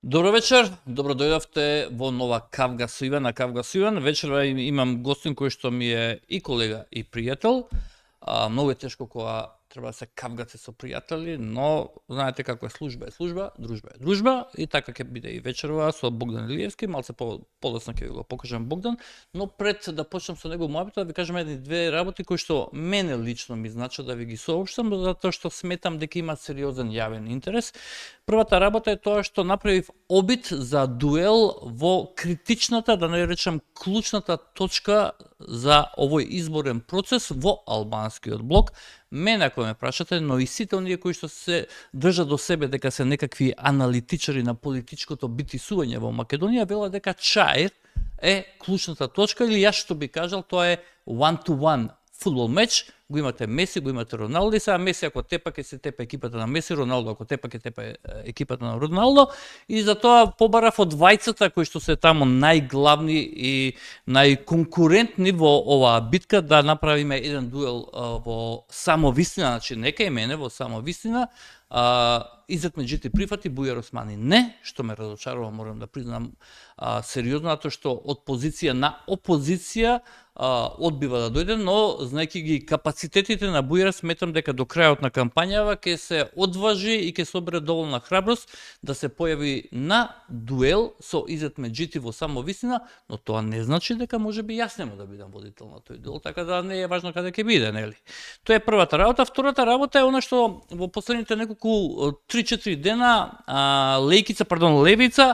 Добро вечер, добро дојдовте во нова Кавга со Иван на Кавга со Иван. Вечерва имам гостин кој што ми е и колега и пријател. Многу е тешко кога треба да се кавгате со пријатели, но знаете како е служба, дружба е дружба и така ќе биде и вечерва со Богдан Илиевски, малце подоцна ќе ви го покажам Богдан, но пред да почнам со него мојата да ви кажам едни-две работи кои што мене лично ми значат да ви ги соопштам, затоа што сметам дека има сериозен јавен интерес. Првата работа е тоа што направив обид за дуел во критичната, да не речам клучната точка за овој изборен процес во албанскиот блок. Мене ако ме прашате, но и сите оние кои што се држат до себе дека се некакви аналитичари на политичкото битисување во Македонија, велат дека Чаир е клучната точка, или јас што би кажал, тоа е one-to-one фудбал меч. Го имате Меси, го имате Роналдо, и сега Меси ако тепа ќе се тепа екипата на Меси, Роналдо ако тепа ќе тепа екипата на Роналдо, и затоа побарав од двајцата кои што се таму најглавни и најконкурентни во оваа битка да направиме еден дуел во само вистина, значи нека и мене во само вистина. Изет Меджити прифати, Бујар Османи не, што ме разочарува, морам да признам сериозно, затоа што од позиција на опозиција одбива да дојде, но знаејќи ги капацитетите на Бујар, сметам дека до крајот на кампањава ќе се одважи и ќе собере доволна храброст да се појави на дуел со Изет Меджити во само вистина, но тоа не значи дека можеби јас нема да бидам водител на тој дуел, така да не е важно каде ќе биде, нели? Тоа е првата работа. Втората работа е она што во последните неколку 3-4 дена Левица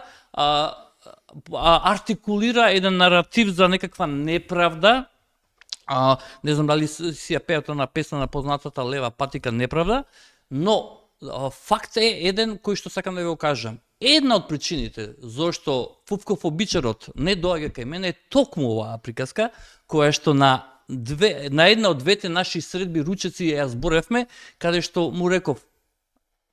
артикулира еден наратив за некаква неправда. Не знам дали си ја пеат на песна на познатата Лева патика неправда, но факт е еден кој што сакам да ви го кажам. Една од причините зошто фуфкофобичарот не доаѓа кај мене е токму оваа приказка, која што на една од двете наши средби ручеци ја зборевме, каде што му реков: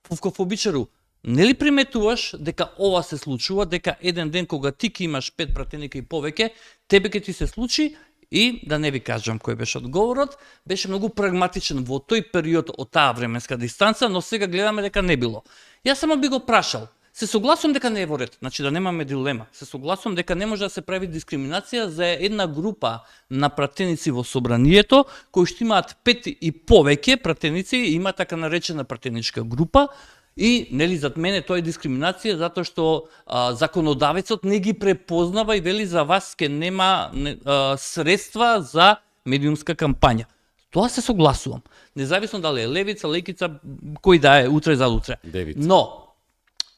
фуфкофобичару, нели приметуваш дека ова се случува, дека еден ден кога ти ќе имаш 5 пратеника и повеќе, тебе ќе ти се случи? И да не ви кажам кој беше одговорот, беше многу прагматичен во тој период од таа временска дистанца, но сега гледаме дека не било. Јас само би го прашал, се согласувам дека не е во ред, значи да немаме дилема. Се согласувам дека не може да се прави дискриминација за една група на пратеници во собранието кои што имаат 5 и повеќе пратеници, има така наречена пратеничка група. И, нели, зад мене тоа е дискриминација затоа што законодавецот не ги препознава и вели за вас ке нема средства за медиумска кампања. Тоа се согласувам. Независно дали е Левица, Лекица, кој да е, утре за утре. Но,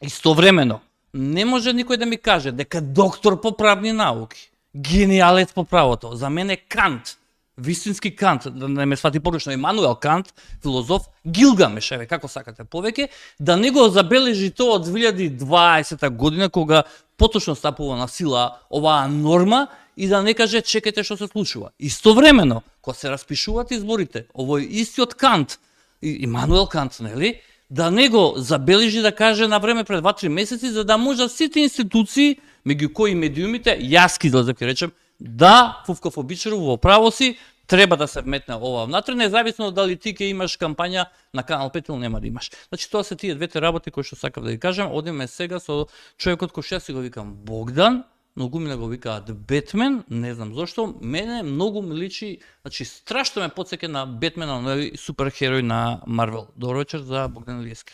истовремено, не може никој да ми каже дека доктор по правни науки, гениалец по правото, за мене Кант, вистински Кант, да не ме свати погрешно, Имануел Кант, филозоф, Гилгамеш, еве како сакате повеќе, да не го забележи тоа од 2020 година кога поточно стапува на сила оваа норма и да не каже чекајте што се случува. Истовремено, кога се распишуваат изборите, овој истиот Кант, Имануел Кант, нели, да не го забележи да каже на време пред 2-3 месеци за да може сите институции, меѓу кои медиумите, јас ки излезам ќе речем, да, фуфкофобичару во право си, треба да се вметне ова внатре, независно дали ти ќе имаш кампања на Канал 5 или нема да имаш. Значи, тоа се тие двете работи кои што сакав да ви кажам. Одиме сега со човекот кој што јас си го викам Богдан, многу ми го викаат Бетмен, не знам зошто, мене многу ми личи, значи страшно ме потсеќа на Бетмена, оној суперхерој на Марвел. Добро вечер за Богдан Илиевски.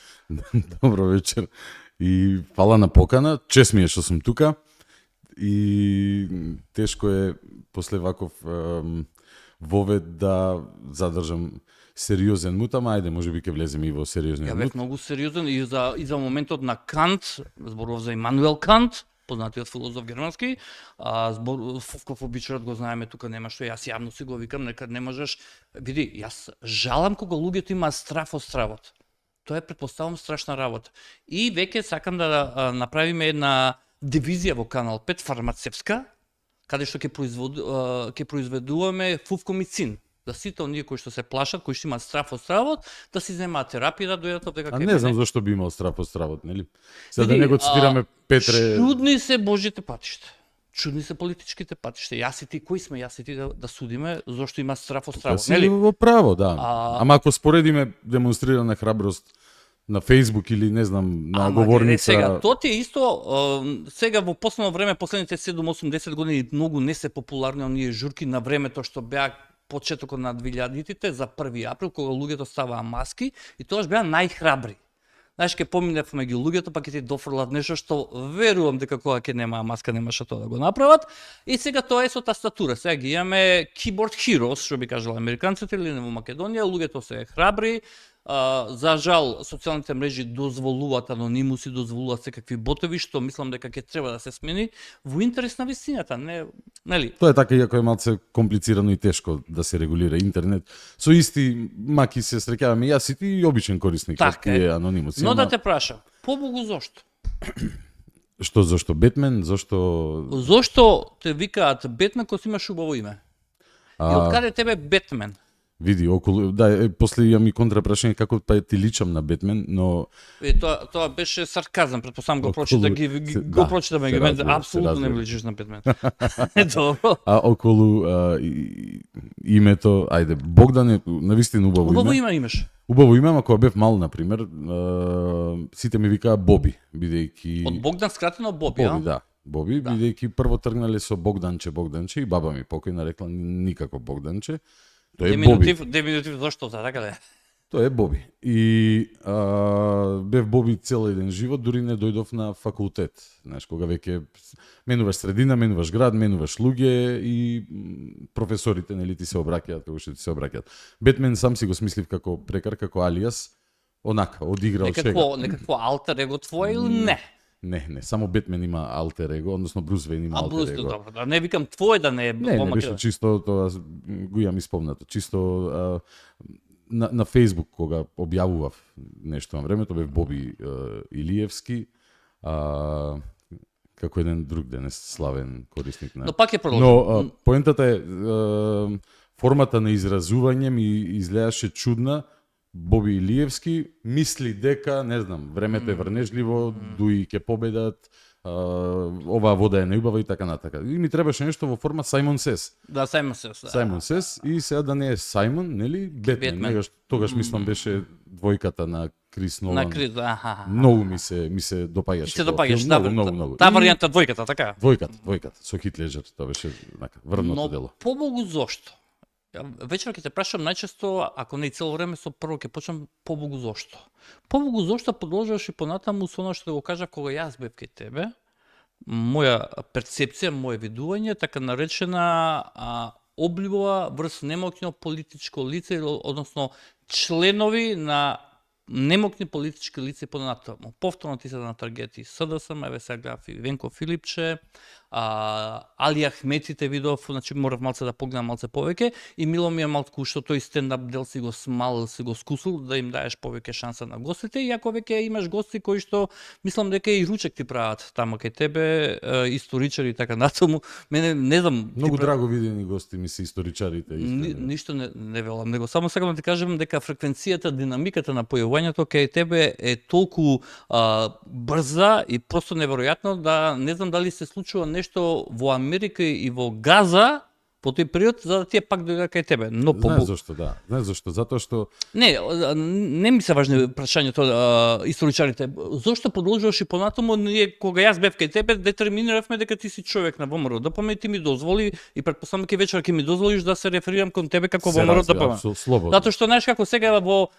Добро вечер и фала на покана, чест ми е што сум тука. И тешко е после ваков вовед да задржам сериозен мут, ама ајде, може би ќе влеземе и во сериозниот мут. Ја бев многу сериозен и за моментот на Кант, зборував за Имануел Кант, познатиот филозоф германски, фуфкофобичарот го знаеме тука, нема што јас јавно си го викам, нека не можеш, види, јас жалам кога луѓето имаат страф од стравот. Тоа е, претпоставам, страшна работа. И веќе сакам да направиме една дивизија во Канал 5 фармацевска, каде што ќе произведуваме фуфкомицин. Да сите оние кои што се плашат, кои што имаат страф од стравот, да си земаат терапија, да дојдат дека ќе. А не знам зошто би имал страф од стравот, нели? За да не го цитираме Петре. Чудни се Божите патишта. Чудни се политичките патишта. Јас и ти, кои сме јас и ти да судиме зошто има страф од стравот, нели? Во право, да. Ама ако споредиме демонстрирана храброст на Facebook или не знам, на Ама, говорница. сега, тоа ти е исто, сега во последно време, последните 7-8-10 години многу не се популарни оние журки на времето што беа почетокот на 2000-тите за 1 април, кога луѓето ставаа маски и тоаш беа најхрабри. Знаеш, ке поминевме ги луѓето, па ќе ти дофрлат нешто што верувам дека кога ќе немаа маска немаше тоа да го направат. И сега тоа е со тастатура. Сега ги имаме keyboard heroes, што би кажала американците или во Македонија, луѓето се храбри. За жал, социјалните мрежи дозволуваат анонимуси, дозволуваат секакви ботови, што мислам дека ќе треба да се смени во интерес на вистината, не, нели? Тоа е така, иако е малце комплицирано и тешко да се регулира интернет. Со исти маки се среќаваме јас и ти и обичен корисник, Така како е анонимуси. Но да те прашам, побогу зошто? Што, зошто Бетмен, зошто... Зошто те викаат Бетмен кога си имаш убаво име? И откаде тебе Бетмен? Види, околу, да, после имам и контрапрашање како па ти личам на Бетмен, но Тоа беше сарказам, претпоставам го прочита го прочитаме ги, апсолутно не ми личиш на Бетмен. Добро. А околу името, ајде, Богдан е навистина убаво име. Убаво име имаш. Убаво име, ама кога бев мал, например, сите ми викаа Боби, бидејќи... Од Богдан скратено Боби, Боби, да. Боби, бидејќи прво тргнале со Богданче и баба ми покојна рекла никако Богданче. Тоа е Боби. Деминутив зошто за така да е? Тоа е Боби. И бев Боби цел еден живот, дури не дојдов на факултет. Знаеш, кога веќе менуваш средина, менуваш град, менуваш луѓе и професорите, нели, ти се обраќаат, како што ти се обраќаат. Бетмен сам си го смислив како прекар, како алиас, онака, одиграл шега. Некакво алтер его твое или не? Не, само Бетмен има алтер его, односно Брус Вейн има алтер его. Добро, да не викам твој да не е Не, беше чисто тоа го имам испомнато. Чисто на Facebook кога објавував нешто на времето бев Боби Илиевски, како еден друг денес славен корисник на. Но пак е продолжи. Но поентата е формата на изразување ми изгледаше чудна. Боби Илиевски мисли дека, не знам, времето е врнежливо, дуи ќе победат, оваа вода е неубава и така натака. И ми требаше нешто во форма Сајмон Сес. Да, Сајмон Сес. Да. Сајмон Сес и сега да не е Сајмон, нели? Бетмен. Тогаш мислам беше двојката на Крис Нолан. На Крис, аха. Многу ми се допаѓаше. Се допаѓаш, да, многу. Таа варијанта двојката, така? Двојката, со Хит Леџер, тоа беше врвното дело. Но побогу зошто? Вечер ќе те прашам најчесто, ако не и цело време, со прво ќе почнам побогу зошто. Побогу зошто продолжуваш и понатаму со она што го кажа кога јас бев кај тебе, моја перцепција, моје видување, така наречена облюбова врз немокно политичко лице, односно членови на немокни политички лица и понатаму. Повторно ти се на таргети СДСМ, еве сега гледав и Венко Филипче, Али Ахметите видов, значи морав малце да погледам малце повеќе и мило ми е малку што тој стендап дел си го смал, си го скусил да им даеш повеќе шанса на гостите и ако веќе имаш гости кои што мислам дека и ручек ти прават таму кај тебе, историчари и така натаму, мене не знам. Многу драго видени гости ми се историчарите. Ништо не велам, него само сакам да ти кажам дека фреквенцијата, динамиката на појавувањето кај тебе е толку брза и просто неверојатно да не знам дали се случува нешто во Америка и во Газа по тој период за да тие пак дојдат кај тебе. Но Знаеш зашто, да. Знаеш зашто? Затоа што не ми се важни прашањето историчарите. Зошто продолжуваш и понатаму ние кога јас бев кај тебе детерминиравме дека ти си човек на ВМРО ДПМН и ти ми дозволи и претпоставам дека вечер ќе ми дозволиш да се реферирам кон тебе како ВМРО ДПМН. Затоа што знаеш како сега во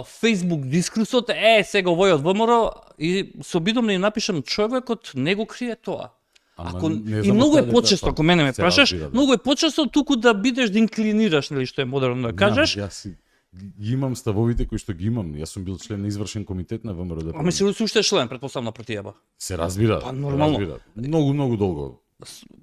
Facebook дискурсот сега овој од ВМРО и се обидам да им напишам човекот не го крие тоа. И многу е почесто, ако мене ме прашаш, многу е почесто туку да бидеш да инклинираш, нели што е модерно да кажеш. Јас ги имам ставовите кои што ги имам. Јас сум бил член на извршен комитет на ВМРО ДПМН. Ама си уште член, претпоставам на партијава. Се разбира. Па нормално. Многу долго.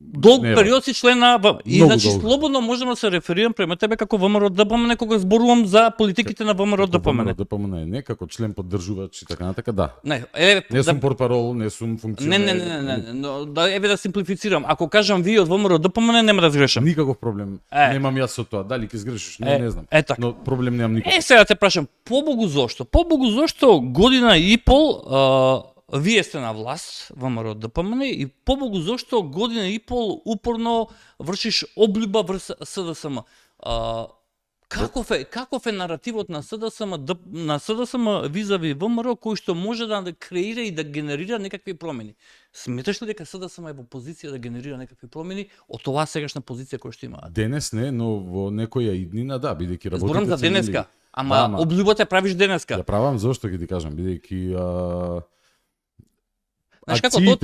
Долг период си член на и значи слободно можам да се реферирам према тебе како ВМРО ДПМН кога зборувам за политиките на ВМРО ДПМН. ВМРО ДПМН е не како член поддржувач и така натака, да. Не сум портпарол, не сум функционер. Не, да еве да симплифицирам. Ако кажам вие од ВМРО ДПМН нема да сгрешам. Никаков проблем. Немам јас со тоа. Дали ќе сгрешиш, не знам. Но проблем немам никаков. Сега те прашам, побогу зошто? Побогу зошто година и пол вие сте на власт, ВМРО ДПМН, и побогу зошто година и пол упорно вршиш облюба врз СДСМ. Каков е наративот на СДСМ на СДСМ визави ВМРО кој што може да креира и да генерира некакви промени? Сметаш ли дека СДСМ е во позиција да генерира некакви промени од оваа сегашна позиција која што има? Денес не, но во некоја иднина да, бидејќи работите. Зборам за денеска. Ама облюбата правиш денеска. Ја правам зошто ќе ти кажам, бидејќи знаеш како тоа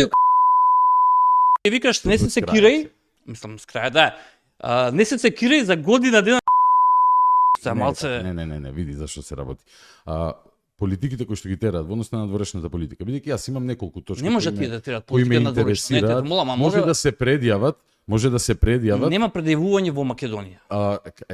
ти викаш не се кирај, мислам с крај да. Не се кирај за година дена. Не, види зашто се работи. Политиките кои што ги тераат во однос на надворешната политика, бидејќи јас имам неколку точки. Не може ти да терат политика надворешна, може да се предјават. Нема предјавување во Македонија.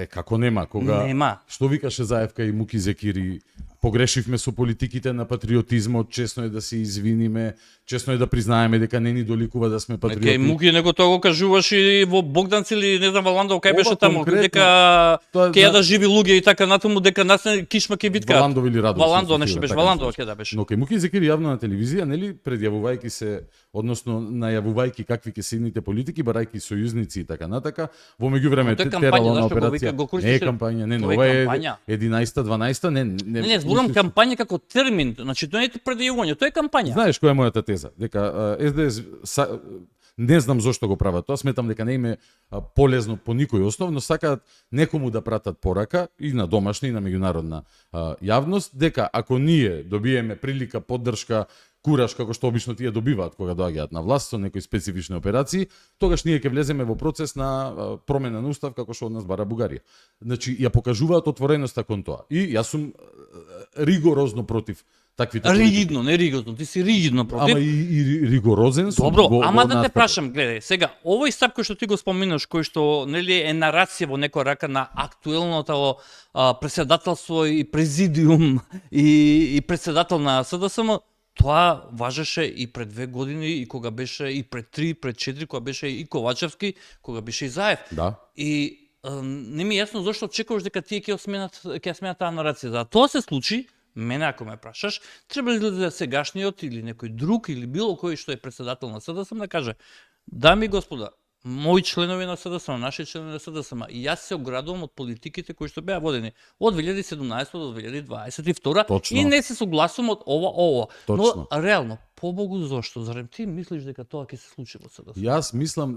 Како нема? Кога нема. Што викаше Заевка и Муки Зекири, погрешивме со политиките на патриотизмот, чесно е да се извиниме, чесно е да признаеме дека не ни доликува да сме патриоти. Кај Муки него тоа го кажуваш и во Богданци или не знам Валандов кај беше таму, дека ќе да живи луѓе и така натаму, дека нас кишма ќе биткаат. Валандов или Радов. Валандов нешто беше, Валандов ќе да беше. Но кај Муки Зекири јавно на телевизија, нели, предјавувајќи се, односно најавувајќи какви ќе се идните политики, барајќи сојузници и така натака, во меѓувреме терало на операција. Не е кампања, не, ова е 11-та, 12-та, не, зборам кампања како термин, значи тоа не е предјавување, тоа е кампања. Знаеш која е мојата теза? Дека СДС не знам зошто го прават тоа, сметам дека не им е полезно по никој основ, но сакаат некому да пратат порака и на домашна и на меѓународна јавност, дека ако ние добиеме прилика, поддршка, кураж како што обично тие добиваат кога доаѓаат на власт со некои специфични операции, тогаш ние ќе влеземе во процес на промена на устав како што од нас бара Бугарија. Значи ја покажуваат отвореноста кон тоа. И јас сум ригорозно против таквите политики. Ригидно, не ригидно, ти си ригидно против. Ама и ригорозен сум. Добро, ама да те прашам, гледај, сега овој стап кој што ти го споминаш, кој што нели е нарација во некоја рака на актуелното претседателство и президиум и претседател на СДСМ, тоа важеше и пред 2 години, и кога беше и пред 3, пред 4, кога беше и Ковачевски, кога беше и Заев. Да. И не ми е јасно зошто очекуваш дека тие ќе сменат таа нарација. За тоа се случи, мене ако ме прашаш, треба ли да сегашниот или некој друг или било кој што е претседател на СДСМ да каже: дами и господа, мои членови на СДСМ, наши членови на СДСМ, и јас се оградувам од политиките кои што беа водени од 2017 до 2022 Точно. И не се согласувам од ова. Точно. Но реално, побогу зошто? Зарем ти мислиш дека тоа ќе се случи во СДСМ? Јас мислам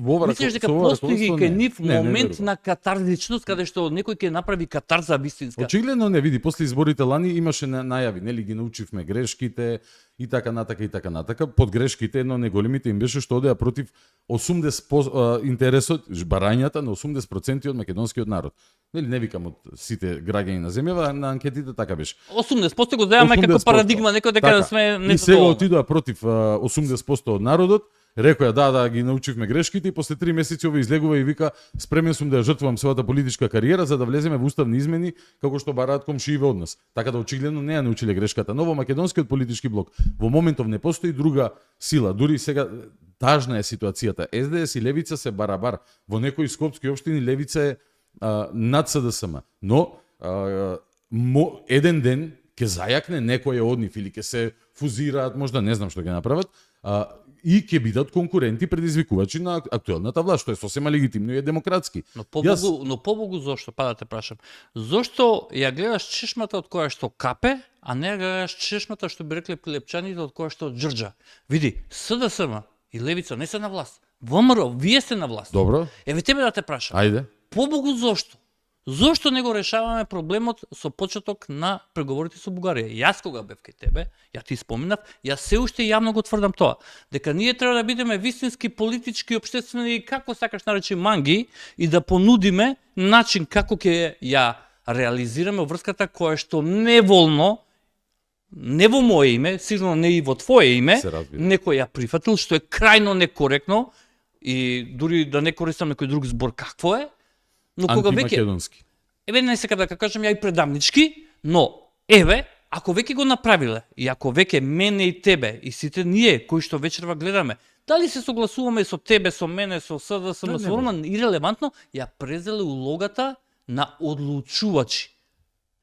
во мислиш дека постои кај нив момент на катарзичност каде што некој ќе направи катарза вистинска? Очигледно не, види, после изборите лани имаше најави, нели ги научивме грешките и така натака. Под грешките едно од неголемите им беше што одеа против 80% интересот, барањата на 80% од македонскиот народ. Нели не викам од сите граѓани на земјава, на анкетите така беше. 80% го даваме како парадигма, некој дека така. сме не. И сега отидоа против 80% од народот, рекоја да ги научивме грешките и после 3 месеци овој излегува и вика: спремен сум да ја жртвувам својата политичка кариера за да влеземе во уставни измени како што бараат комшиите од нас. Така да очигледно не ја научиле грешката. Но во македонскиот политички блок во моментов не постои друга сила. Дури сега тажна е ситуацијата. СДС и левица се барабар. Во некои скопски општини левица е над СДСМ. Но еден ден ќе зајакне некој од нив или ќе се фузираат, можда не знам што ќе направат, и ќе бидат конкуренти предизвикувачи на актуелната власт, што е сосема легитимно и е демократски. Но побогу зошто, па да те прашам, зошто ја гледаш чешмата од која што капе, а не ја гледаш чешмата што би рекле пилепчаните од која што џрџа? Види, СДСМ и левица не се на власт. ВМРО, вие сте на власт. Добро. Еве тебе да те прашам. Ајде. Побогу зошто? Зошто не го решаваме проблемот со почеток на преговорите со Бугарија? Јас кога бев кај тебе, ја ти споминав, јас се уште јавно го тврдам тоа, дека ние треба да бидеме вистински политички, обштествени, како сакаш наречи манги, и да понудиме начин како ќе ја реализираме врската која што неволно, не во моје име, сигурно не и во твое име, некој ја прифатил, што е крајно некоректно, и дури да не користам некој друг збор какво е, но кога веќе еве не сакам да кажам ја и предамнички, но еве ако веќе го направиле и ако веќе мене и тебе и сите ние кои што вечерва гледаме, дали се согласуваме со тебе, со мене, со СДСМ, со Роман, ирелевантно, ја презеле улогата на одлучувачи.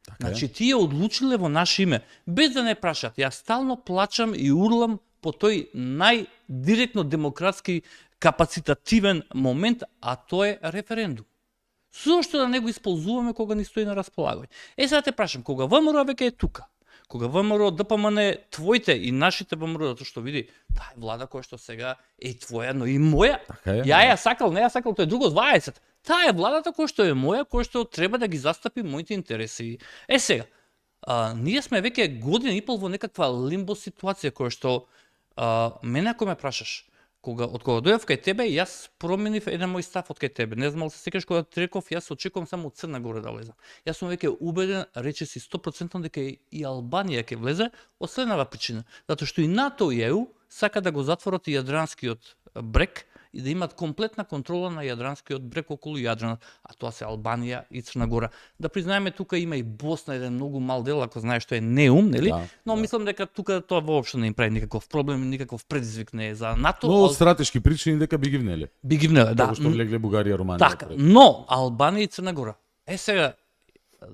Така значи тие одлучиле во наше име, без да не прашат. Јас стално плачам и урлам по тој најдиректно демократски капацитативен момент, а тоа е референдум. Зошто да не го исползуваме кога ни стои на располагање? Сега те прашам, кога ВМРО веќе е тука, кога ВМРО, ДПМН, твоите и нашите ВМРО, затоа што види, таа е влада која што сега е твоја, но и моја. Така е. Ја сакал, не ја сакал, тоа е друго 20. Таа е владата која што е моја, која што треба да ги застапи моите интереси. Сега, ние сме веќе година и пол во некаква лимбо ситуација која што мене ако ме прашаш, од кога дојав кај тебе, јас променив еден мој став од кај тебе. Не знам се сеќаш кога ти реков, јас очекувам само од Црна Гора да влезам. Јас сум веќе убеден, речиси 100% дека и Албанија ќе влезе од следнава причина, затоа што и НАТО и ЕУ сака да го затворат и Јадранскиот брег и да имат комплетна контрола на Јадранскиот брег околу Јадранот, а тоа се Албанија и Црна Гора. Да признаеме, тука има и Босна, еден многу мал дел, ако знаеш што е Неум, нели? Да, но мислам дека тука тоа воопшто не им прави никаков проблем, никаков предизвик не е за НАТО. Но од стратешки причини дека би ги внеле. Би ги внеле, да. Како што влегле Бугарија, Романија. Така, но Албанија и Црна Гора. Сега,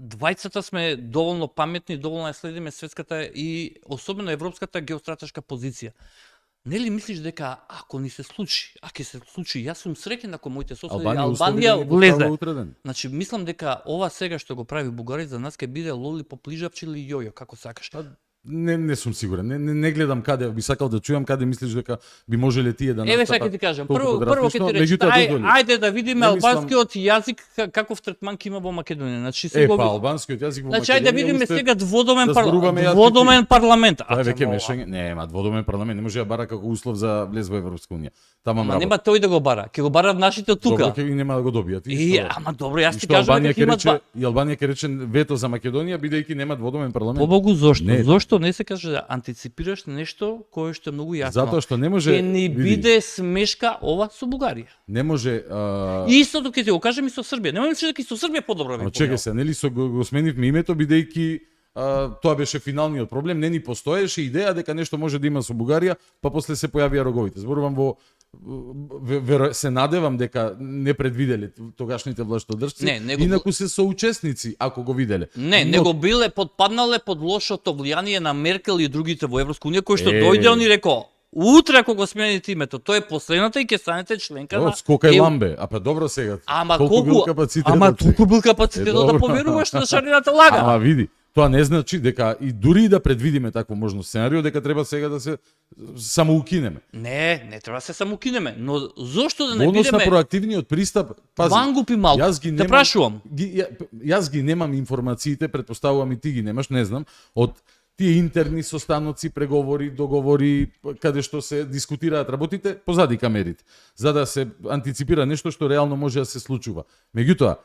двајцата сме доволно паметни, доволно ја следиме светската и особено европската геостратешка позиција. Нели мислиш дека ако ни се случи, ќе се случи, јас сум среќен ако моите соседи Албанија влезе. Значи мислам дека ова сега што го прави Бугарија за нас ќе биде лолипоп, лижавче или јојо, како сакаш. Не сум сигурен. Не гледам каде, би сакал да чујам каде мислиш дека би можеле тие да настапат. Еве сега ќе ти кажам. Прво ќе ти речам, ајде да видиме албанскиот јазик каков третман ќе има во Македонија. Значи албанскиот јазик во Македонија. Значи ајде да видиме сега дводомен парламент. Тоа е веќе мешање. Не, дводомен парламент не може да бара како услов за влез во Европска унија. Таму нема тој да го бара, ќе го барат нашите тука. Добро, ќе нема да го добијат. Ама добро, јас ти кажам дека има два. И Албанија ќе рече вето за Македонија бидејќи нема дводомен парламент. Побогу зошто не се каже да антиципираш нешто кое што е многу јасно. Затоа што не може ќе ни биде смешка ова со Бугарија. Не може Истото ќе ти го кажам и со Србија. Нема мислиш дека и со Србија подобро би. Чекај се, нели го сменивме името бидејќи тоа беше финалниот проблем, не ни постоеше идеја дека нешто може да има со Бугарија, па после се појавија роговите. Зборувам се надевам дека не предвиделе тогашните властодржци, инаку се соучесници ако го виделе. Не го биле подпаднале под лошото влијание на Меркел и другите во Европска унија кои што дојде и рекол: утре ако го смените името, тој е последната и ќе станете членка на скока и ламбе. А па добро сега. Колку бил капацитетот да поверуваш на шарината лага. Ама види, тоа не значи дека и дури да предвидиме такво можно сценарио дека треба сега да се самоукинеме. Не треба да се самоукинеме, но зошто да не бидеме однос на проактивниот пристап, пази. Вангупи малку. Те прашувам. Јас ги немам информациите, претпоставувам и ти ги немаш, не знам, од тие интерни состаноци, преговори, договори, каде што се дискутираат работите позади камерите, за да се антиципира нешто што реално може да се случува. Меѓутоа,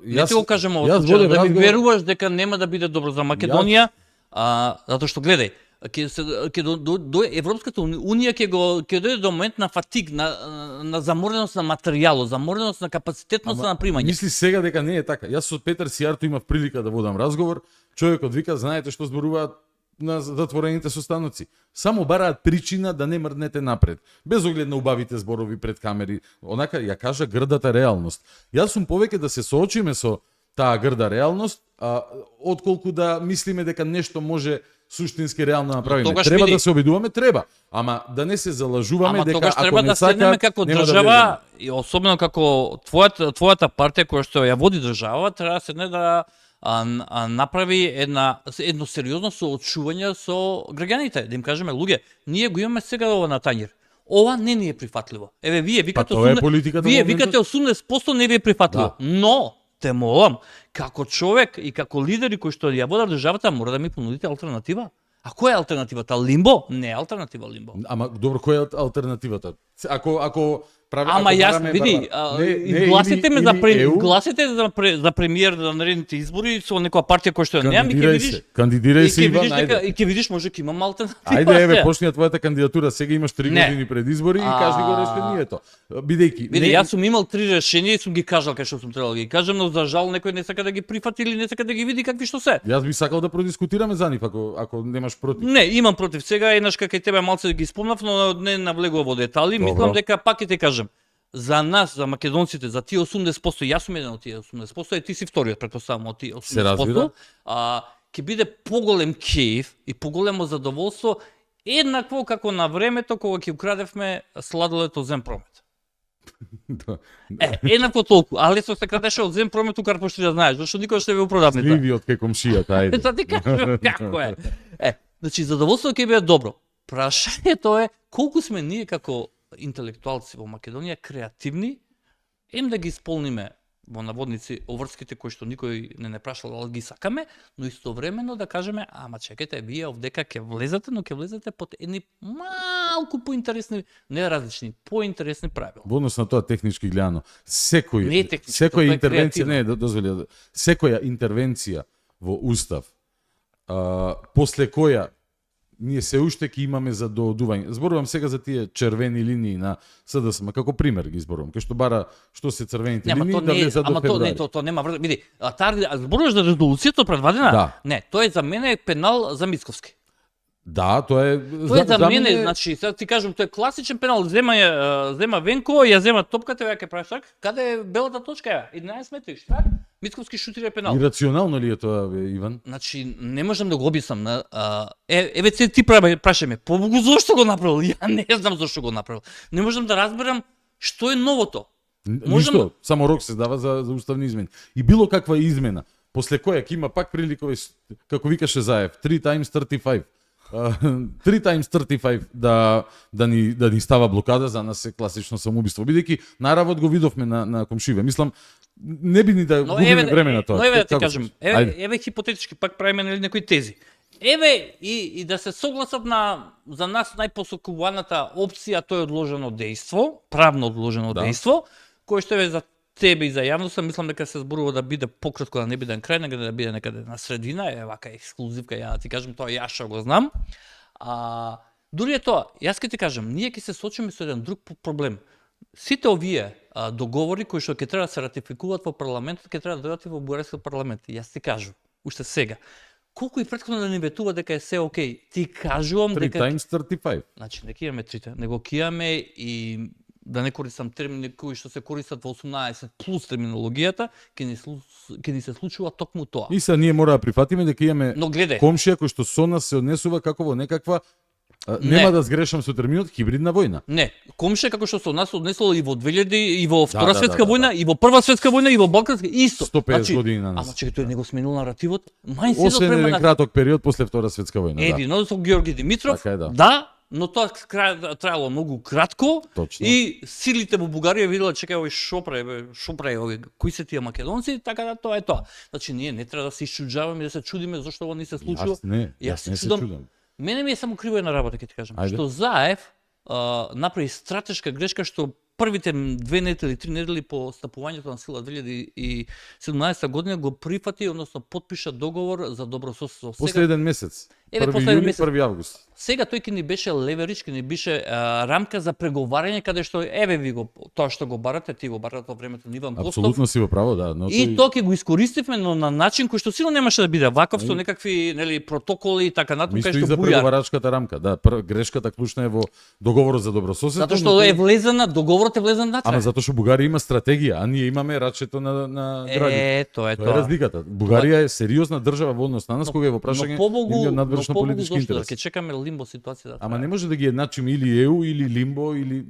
не ти го кажам ова случај, да ми веруваш дека нема да биде добро за Македонија, затоа што гледај, до Европската унија ќе дојде до момент на фатиг, на замореност на материјало, замореност на капацитетност на примање. Мисли сега дека не е така. Јас со Петар Сијарто имав прилика да водам разговор, човекот вика, знаете што зборуваат на затворените состаноци. Само бараат причина да не мрднете напред. Без оглед на убавите зборови пред камери. Онака ја кажа грдата реалност. Јас сум повеќе да се соочиме со таа грда реалност, отколку да мислиме дека нешто може суштински реално направиме. Треба да се обидуваме, треба. Ама да не се залажуваме дека ако не сака, како држава, и особено како твојата партија која што ја води држава, треба да седне да направи едно сериозно соочување со граѓаните, да им кажеме: луѓе, ние го имаме сега ова на тањер. Ова не ни е прифатливо. Еве вие викате 80% не ви е прифатливо. Но те молам, како човек и како лидери кои што ја водат државата, мора да ми понудите алтернатива. А која е алтернативата? Лимбо? Не е алтернатива лимбо. Ама добро, која е алтернативата? Ако Ама јас види, гласите ме за премиер на наредните избори со некоја партија која што ја немам, и ќе видиш. Кандидирај се, Иван, ајде. И ќе видиш може ќе имам алтернатива. Ајде, еве, почни твојата кандидатура, сега имаш 3 години пред избори и кажи го решението. Бидејќи, види, јас сум имал 3 решенија и сум ги кажал кај што сум требал да ги кажам, но за жал некој не сака да ги прифати или не сака да ги види какви што се. Јас би сакал да продискутираме за нив ако немаш против. Не, имам против. Сега еднаш кај тебе малце ги спомнав, но не навлегував во детали. Мислам дека пак ќе ти кажам. За нас, за македонците, за тие 80%, јас сум еден од тие 80%, и ти си вториот, претпоставам, од тие 80%, ќе биде поголем кејф и поголемо задоволство, еднакво како на времето кога ќе украдевме сладолето Земпромет. Еднакво толку, али со се кратеше од зем промет укар пошто да знаеш, зашто никош не ве упродавница. Сливи од кај комшијата, ајде. Та ти кажам како е. Значи задоволството ќе биде добро. Прашањето е колку сме ние како интелектуалци во Македонија креативни, да ги исполниме во наводници оврските кои што никој не прашал да ги сакаме, но истовремено да кажеме, ама чекајте, вие овдека ќе влезете, но ќе влезете под едни малку поинтересни, не различни, поинтересни правила. Во однос на тоа технички гледано, Не е технички, секоја тоа е интервенција, креативно. дозволи, секоја интервенција во устав, после која ние се уште ќе имаме за доодување. Зборувам сега за тие червени линии на СДСМ, како пример ги зборувам, кај што бара што се црвените Ама линии то да не е, влезат до ама то не, февруари. то нема врска. Види, зборуваш за резолуцијата предвадена? Да. Не, тоа е за мене пенал за Мицковски. Да, тоа е Тоа е за мене, значи, сега ти кажам, тоа е класичен пенал. Зема Венко, ја зема топката, ја ќе правиш так. Каде е белата точка? Ја? 11 метри, штак? Мицковски шутира пенал. Ирационално ли е тоа, Иван? Значи, не можам да го објаснам. Еве ти прашаме, побогу зошто го направил? Ја не знам зошто го направил. Не можам да разберам што е новото. Ништо, само рок се дава за уставни измени. И било каква измена, после која ќе има пак прилика, како викаше Заев, 3 times 35. 3 times 35 да ни става блокада, за нас е класично самоубиство. Бидејќи наравот го видовме на комшиве. Мислам, не би ни да губиме време на тоа. Но еве да ти Како кажам, Ајде. еве хипотетички пак правиме некои тези. Еве и да се согласат за нас најпосокуваната опција, тоа е одложено дејство, правно одложено дејство, кое што е за тебе и за јавноста, мислам дека се зборува да биде пократко, да не биде на крај, него да биде некаде на средина, е вака ексклузивка, ја да ти кажам, тоа јас што го знам. Дури е тоа, јас ќе ти кажам, ние ќе се сочиме со еден друг проблем. Сите овие договори кои што ќе треба да се ратификуваат во парламентот, ќе треба да дојдат и во бугарскиот парламент. Јас ти кажувам, уште сега. Колку и претходно да ни ветува дека е се окей, ти кажувам 3 дека... times 35. Значи, не ќе имаме трите, него ќе имаме и да не користам термини кои што се користат во 18 плюс терминологијата, ќе ни се случува токму тоа. И сега ние мора да прифатиме дека имаме Но гледај, комшија кој што со нас се однесува како во некаква нема да сгрешам со терминот хибридна војна. не, комшија како што се од нас однесло и во 2000 и во Втора да, светска да, војна, и во Прва светска војна, и во Балканска, исто. 150 години на нас. Ама чекај, тој не го сменил наративот. Мај се Освен допрема еден на краток период после Втора светска војна, да. едино со Георги Димитров. Така е, да. Но тоа траело многу кратко. Точно. И силите во Бугарија видела, чекај, овој шо прави, овој, кои се тие македонци, така да тоа е тоа. Значи ние не треба да се исчуđаваме и да се чудиме зошто ова не се случува. Јас не се чудам. Мене ми е само криво една работа, ќе ти кажам. Ајде. Што Заев направи стратешка грешка што првите 2 недели, 3 недели по стапувањето на сила 2017 година го прифати, односно потпиша договор за добрососедство. После еден месец. Еве, 1 после еден јули, месец. 1 август. Сега тој ќе ни беше леверидж, ќе ни беше рамка за преговарање, каде што еве ви го тоа што го барате, ти го барате во времето на Иван Костов. Апсолутно си во право, да. Но И тоа ќе го искористивме, но на начин кој што силно немаше да биде ваков, со некакви нели протоколи и така натаму, мисто кај и што за бујар. преговарачката рамка. Да, грешката клучна е во договорот за добрососедство. Затоа што е влезена, договорот е влезен натрае. Ама затоа што Бугарија има стратегија, а ние имаме рачето на граѓа. Тоа е Тоа е разликата. Бугарија е сериозна држава во однос на нас кога е во прашање нивниот надвршно политички интерес. Ќе чекаме лимбо ситуација да. Ама не може да ги едначиме или ЕУ или лимбо или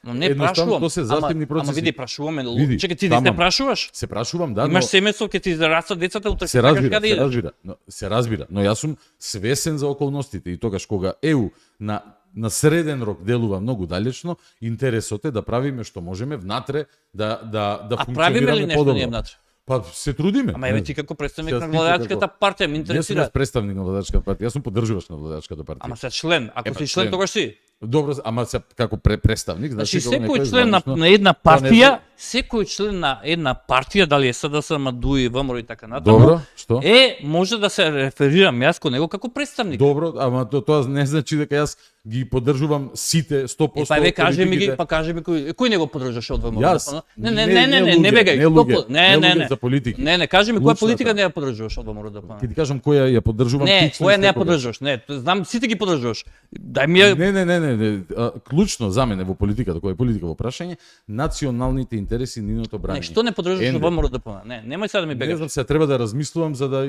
Но не едноставно прашувам. тоа се застемни процеси. Ама види прашуваме. Види, Чекај, ти не тамам. се прашуваш? Се прашувам, да, Имаш но семејство, ќе ти зарастат децата утре. се сакаш разбира, каде се идеш. разбира, се разбира, но јас сум свесен за околностите и тогаш кога ЕУ на среден рок делува многу далечно, интересот е да правиме што можеме внатре да А правиме ли функционираме нешто ние подобро. внатре? Па се трудиме. Ама еве ти како представник Сега на ти владачката партија ме Не сум интересира. представник на владачката партија, јас сум поддржуваш на владачката партија. Ама се член, ако Епа, си член член. тогаш си. Добро, ама се како представник, Значи кога некој секој е член званично, на една тоа не партија, секој член на една партија, дали е СДСМ, ДУИ, ВМРО и така натаму, Добро, што? може да се реферирам јас кон него како представник. Добро, ама тоа не значи дека јас ги поддржувам сите 100% Па еве кажи ми ги, политиките. па кажи ми кој него поддржаше од ВМРО? Јас? Не луѓе, бегај. не луѓе, Не, не не, луѓе не. за политики. Не, кажи ми која Лучната. политика не ја поддржуваш од ВМРО? Ќе ти кажам која ја поддржувам. Не, ти член која не ја секогаш. поддржуваш? Не, знам сите ги поддржуваш. Дај ми ја Не. Клучно за мене во политиката, која е политика во прашање, националните интереси, нивното брање. Не, што не поддржуваш Енде. од ВМРО? Не, немај сега да ми Не бегаш. знам, се треба да размислувам за да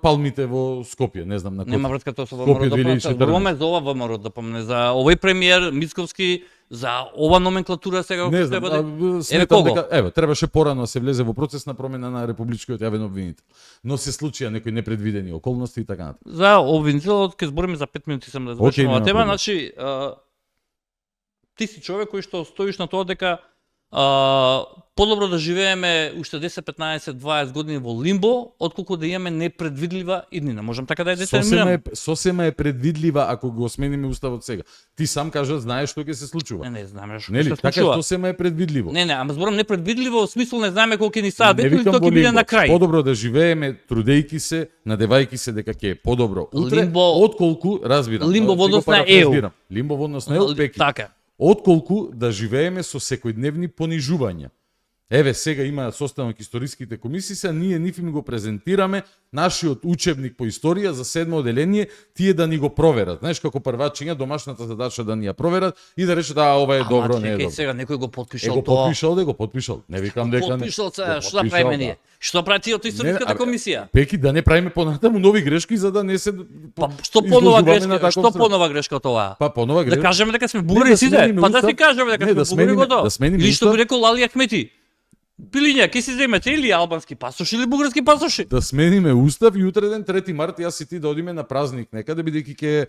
палмите во Скопје, не знам на кој. Нема врска тоа со Скопје ВМРО. 2014. Зборуваме за ова ВМРО, за овој премиер Мицковски, за ова номенклатура сега Не како знам, треба да... сметам кого? дека ево требаше порано да се влезе во процес на промена на републичкиот јавен обвинител. Но се случија некои непредвидени околности и така натаму. За обвинителот ќе збориме за 5 минути сам да завршам нема оваа тема, проблем. значи ти си човек кој што стоиш на тоа дека подобро да живееме уште 10, 15, 20 години во лимбо, отколку да имаме непредвидлива иднина. Можам така да ја детерминирам? Сосема е предвидлива ако го смениме уставот сега. Ти сам кажа знаеш што ќе се случува. Не знаеме што Нели? се Така случува. сосема е предвидливо. Не, ама зборам непредвидливо во смисол не знаеме колку ќе ни саат Не ветрови и викам тоа во ќе биде лимбо. на крај. Подобро да живееме трудејки се, надевајки се дека ќе е подобро утре, Лимбо- отколку разбирам. лимбо ти во го однос на парафразирам. Лимбо во однос на ЕУ, пеки. Така. Отколку да живееме со секојдневни понижувања. Еве сега има состанок историските комисии, се ние нив им го презентираме нашиот учебник по историја за 7 оделение, тие да ни го проверат. Знаеш како првачиња домашната задача да ни ја проверат и да речат ова е добро, не е добро. Сега некој го потпишал Го тоа. потпишал, да го потпишал. Не викам дека не. Потпишал се, Го што да потпишал, правиме ние? Што прави тие од историската комисија? Пеки да не правиме понатаму нови грешки за да не се Па што понова изложуваме на грешка? таков Што стран. понова грешка од тоа? Па понова Да грешка. кажеме дека сме Не, бугари да сите, смениме па да устав. си кажеме дека Не, сме да бугари смениме- готово. да смениме Или што устав. би рекол Али Ахмети. Пилиња, ке си земете или албански пасош или бугарски пасоши. Да смениме устав и утре ден 3 март јас и ти да одиме на празник некаде бидејќи ќе е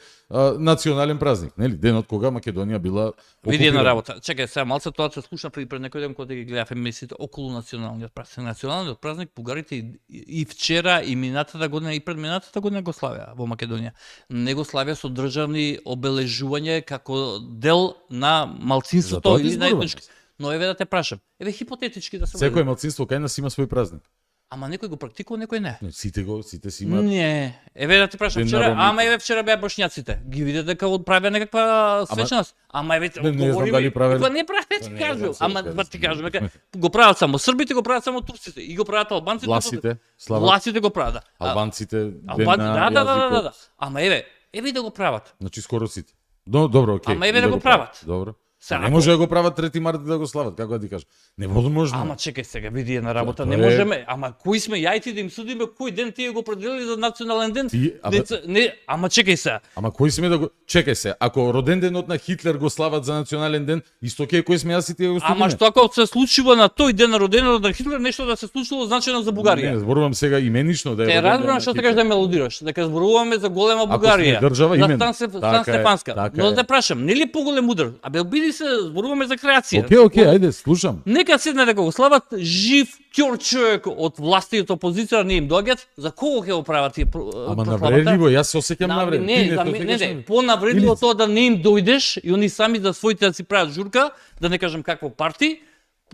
национален празник, нели? Денот кога Македонија била Види една окупирана. работа. Чекај, сега малце тоа се слуша пред некој ден кога ги гледав емисиите околу националниот празник. Националниот празник бугарите и вчера и минатата година и пред минатата година го славеа во Македонија. Не го славеа со државни обележувања како дел на За малцинството тоа ти или на зборувам. етнички. Но еве да те прашам. Еве хипотетички да се Секој малцинство кај нас има свој празник. Ама некој го практикува, некој не. Сите си имаат. Не, еве да ти прашам Ден вчера, народните. ама еве вчера беа бошњаците. Ги виде дека правеа некаква свечност. Ама еве Не знам дали правеле. Кога не прават, ти Не кажу. знам, Ама сега ба ти не кажам знам. дека го прават само србите, го прават само турците и го прават албанците. Власите, слава. Власите го прават. Да. Албанците, ден Албанците, на да. јазикот. Ама еве да го прават. Значи скоро сите. Добро, окей. Ама еве и да го прават. Добро. Сега, Не може да го прават 3 март да го слават, како да ти кажам. Невозможно. Ама чекај сега, види една работа, Тоа не е- можеме, ама кои сме јајти да им судиме кој ден тие го определили за национален ден? Ама чекај сега. Ама кој сме да го чекај се, ако роден денот на Хитлер го слават за национален ден, исто ке кој сме јас и тие го судиме. Ама што ако се случува на тој ден на роденот на Хитлер нешто да се случило значено за Бугарија? Не, зборувам сега именично да е. Те роден ден разбирам на што Хитлер. сакаш да ме алудираш, дека зборуваме за голема Ако Бугарија. сме држава, за именно. Стан Така е, Стефанска. така Но е. да те прашам, нели поголем удар? Абе обиди се, зборуваме за креација. Окей, ајде, слушам. Нека седне дека го слават жив ќор човек од власта и од опозиција не им доаѓаат, за кого ќе го прават тие Ама навредливо, јас се осеќам навредливо. Не, Ти за тоа мен- секогаш не, понавредливо Или- тоа да не им дојдеш и они сами да своите да си прават журка, да не кажам какво парти,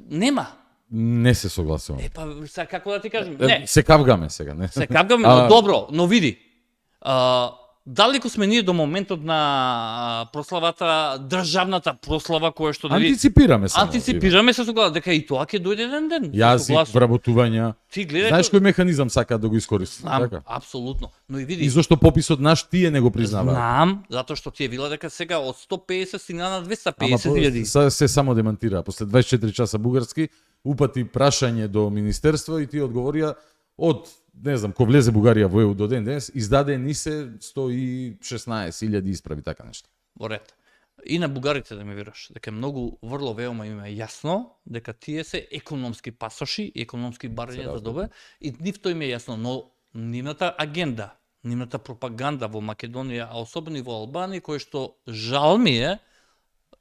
нема. Не се согласувам. Па сега како да ти кажам? Не, Се кавгаме сега, не. се капгаме, но добро, но види. Далеко сме ние до моментот на прославата, државната прослава која што нели Антиципираме само. антиципираме се согласувам дека и тоа ќе дојде еден ден. Јазик, Согласувам. вработувања. Ти гледај. Знаеш кој механизам сака да го искористи? Знам, Така. апсолутно. Но и види. И зошто пописот наш тие не го признаваат? Знам, затоа што ти е вила дека сега од 150 стигна на 250 Ама илјади. се само демантира. После 24 часа бугарски упати прашање до министерство и тие одговорија од не знам, ко влезе Бугарија во ЕУ до ден денес, издадени се 116.000 исправи, така нешто. Во ред. И на бугарите да ме веруваш, дека многу врло веома им е јасно дека тие се економски пасоши, економски барања за добе и нивто им е јасно, но нивната агенда, нивната пропаганда во Македонија, а особено и во Албанија, кој што жал ми е,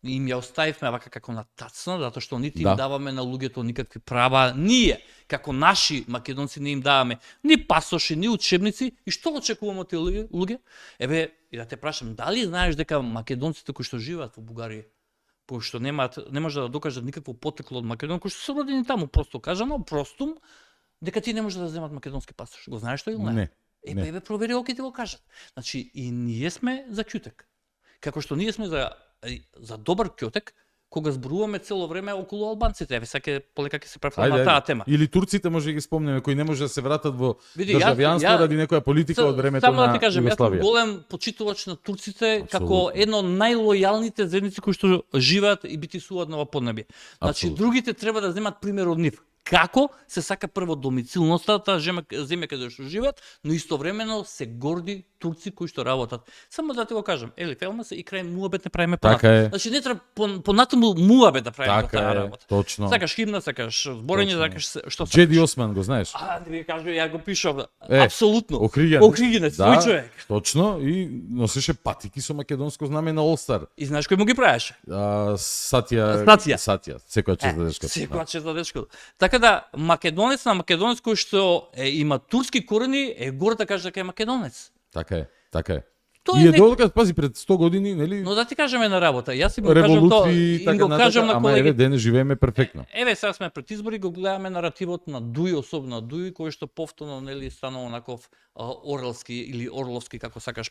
им ја оставивме вака како на тацна, затоа што нити им Да. даваме на луѓето никакви права, ние, како наши македонци не им даваме ни пасоши, ни учебници, и што очекуваме од тие луѓе? Еве, и да те прашам, дали знаеш дека македонците кои што живеат во Бугарија, кои што не може да докажат никакво потекло од Македонија, кои што се родени таму, просто кажано, простум, дека ти не може да земат македонски пасош. Го знаеш тоа или не? Не. Па еве провери, оке ти го кажат. Значи, и ние сме за ќутек. Како што ние сме за добар ќотек, кога зборуваме цело време околу албанците. Еве сега полека ќе се префрлам на таа тема. Или турците може да ги спомнеме кои не може да се вратат во Види, државјанство ради некоја политика од времето само да на ти кажам, јас сум Југославија. голем почитувач на турците како Апсолутно. едно од најлојалните заедници кои што живеат и битисуваат на ова поднебие. Значи Апсолутно. другите треба да земат пример од нив. како се сака прво домицилноста, таа земја каде што живеат, но истовремено се горди турци кои што работат. Само да ти го кажам, Фелма се и крај муабет не правиме понатаму. Така е. Значи не треба понатаму муабет да правиме Така таа е, работа. точно. Сакаш химна, сакаш зборење, Точно. сакаш што сакаш. Джеди Осман го знаеш? Не ви кажу, ја го пишав. Е, Апсолутно. Охригенец. Свој човек. Точно, и носеше патики со македонско знаме на All-Star. И знаеш кој му ги правеше? Сатја, секоја чест дечко. Секоја чест дечко. Така да, македонец на македонец кој што има турски корени, горе да каже дека е македонец. Така е, така е. Тоа И е е долга, пази, пред 100 години, нели? Но да ти кажам една работа, јас им го кажам тоа, Револуции, им го кажам на ама еве колеги. денес живееме перфектно. Еве сега сме пред избори, го гледаме наративот на Дуј, особено на Дуј, кој што повторно нели станал онаков орелски или орловски, како сакаш,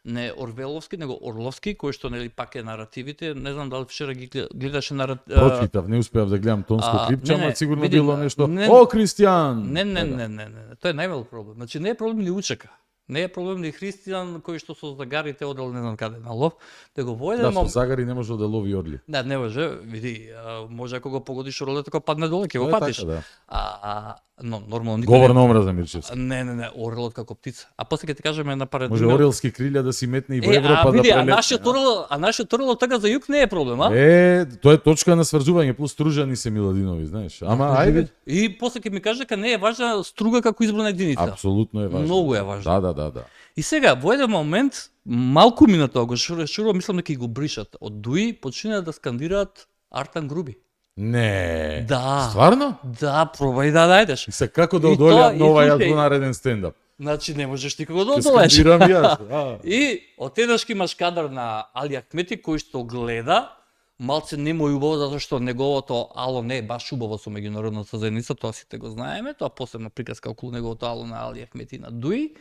не орвеловски, него орловски, кој што нели пак е наративите. Не знам дали вчера ги гледаше Прочитав, не успеав да гледам тонско клипче, ама сигурно види, било нешто. не, О, Кристијан! Не, тоа е највел проблем. Значи не е проблем ни учека. Не е проблем ни христијан кој што со загарите одел не знам каде на лов, да го војде Да, со загари не може да лови орли. Да, не може, види, може ако го погодиш орлето, кога падне доле, ќе го Тоа е патиш. така, да. Но нормално Говор на омраза, Мирчевски. Не, орлот како птица. А после ќе ти кажеме на парад. Може орелски крилја да си метне и во Европа види, да прелетне. нашиот орлот така за југ не е проблем, а? Тоа е точка на сврзување плюс Стружани се Миладинови, знаеш. Ама ајде. И после ќе ми каже дека не е важна струга како изборна единица. Апсолутно е важно. Многу е важно. Да. И сега, во еден момент, малку мина тоа го шурува, мислам дека ги го бришат. Од Дуи почина да скандираат Артан Груби. Не. Да. Стварно? Да, пробај да најдеш. И се како да И одолеам тоа- на ова и јас слушај, во нареден стендап. Значи не можеш никого да Ќе одолеш. скандирам јас. И отедаш имаш кадар на Али Ахмети кој што гледа, малце не му е убаво затоа што неговото ало не е баш убаво со меѓународната заедница, тоа сите го знаеме, тоа посебна приказка околу неговото ало на Али Ахмети на Дуи,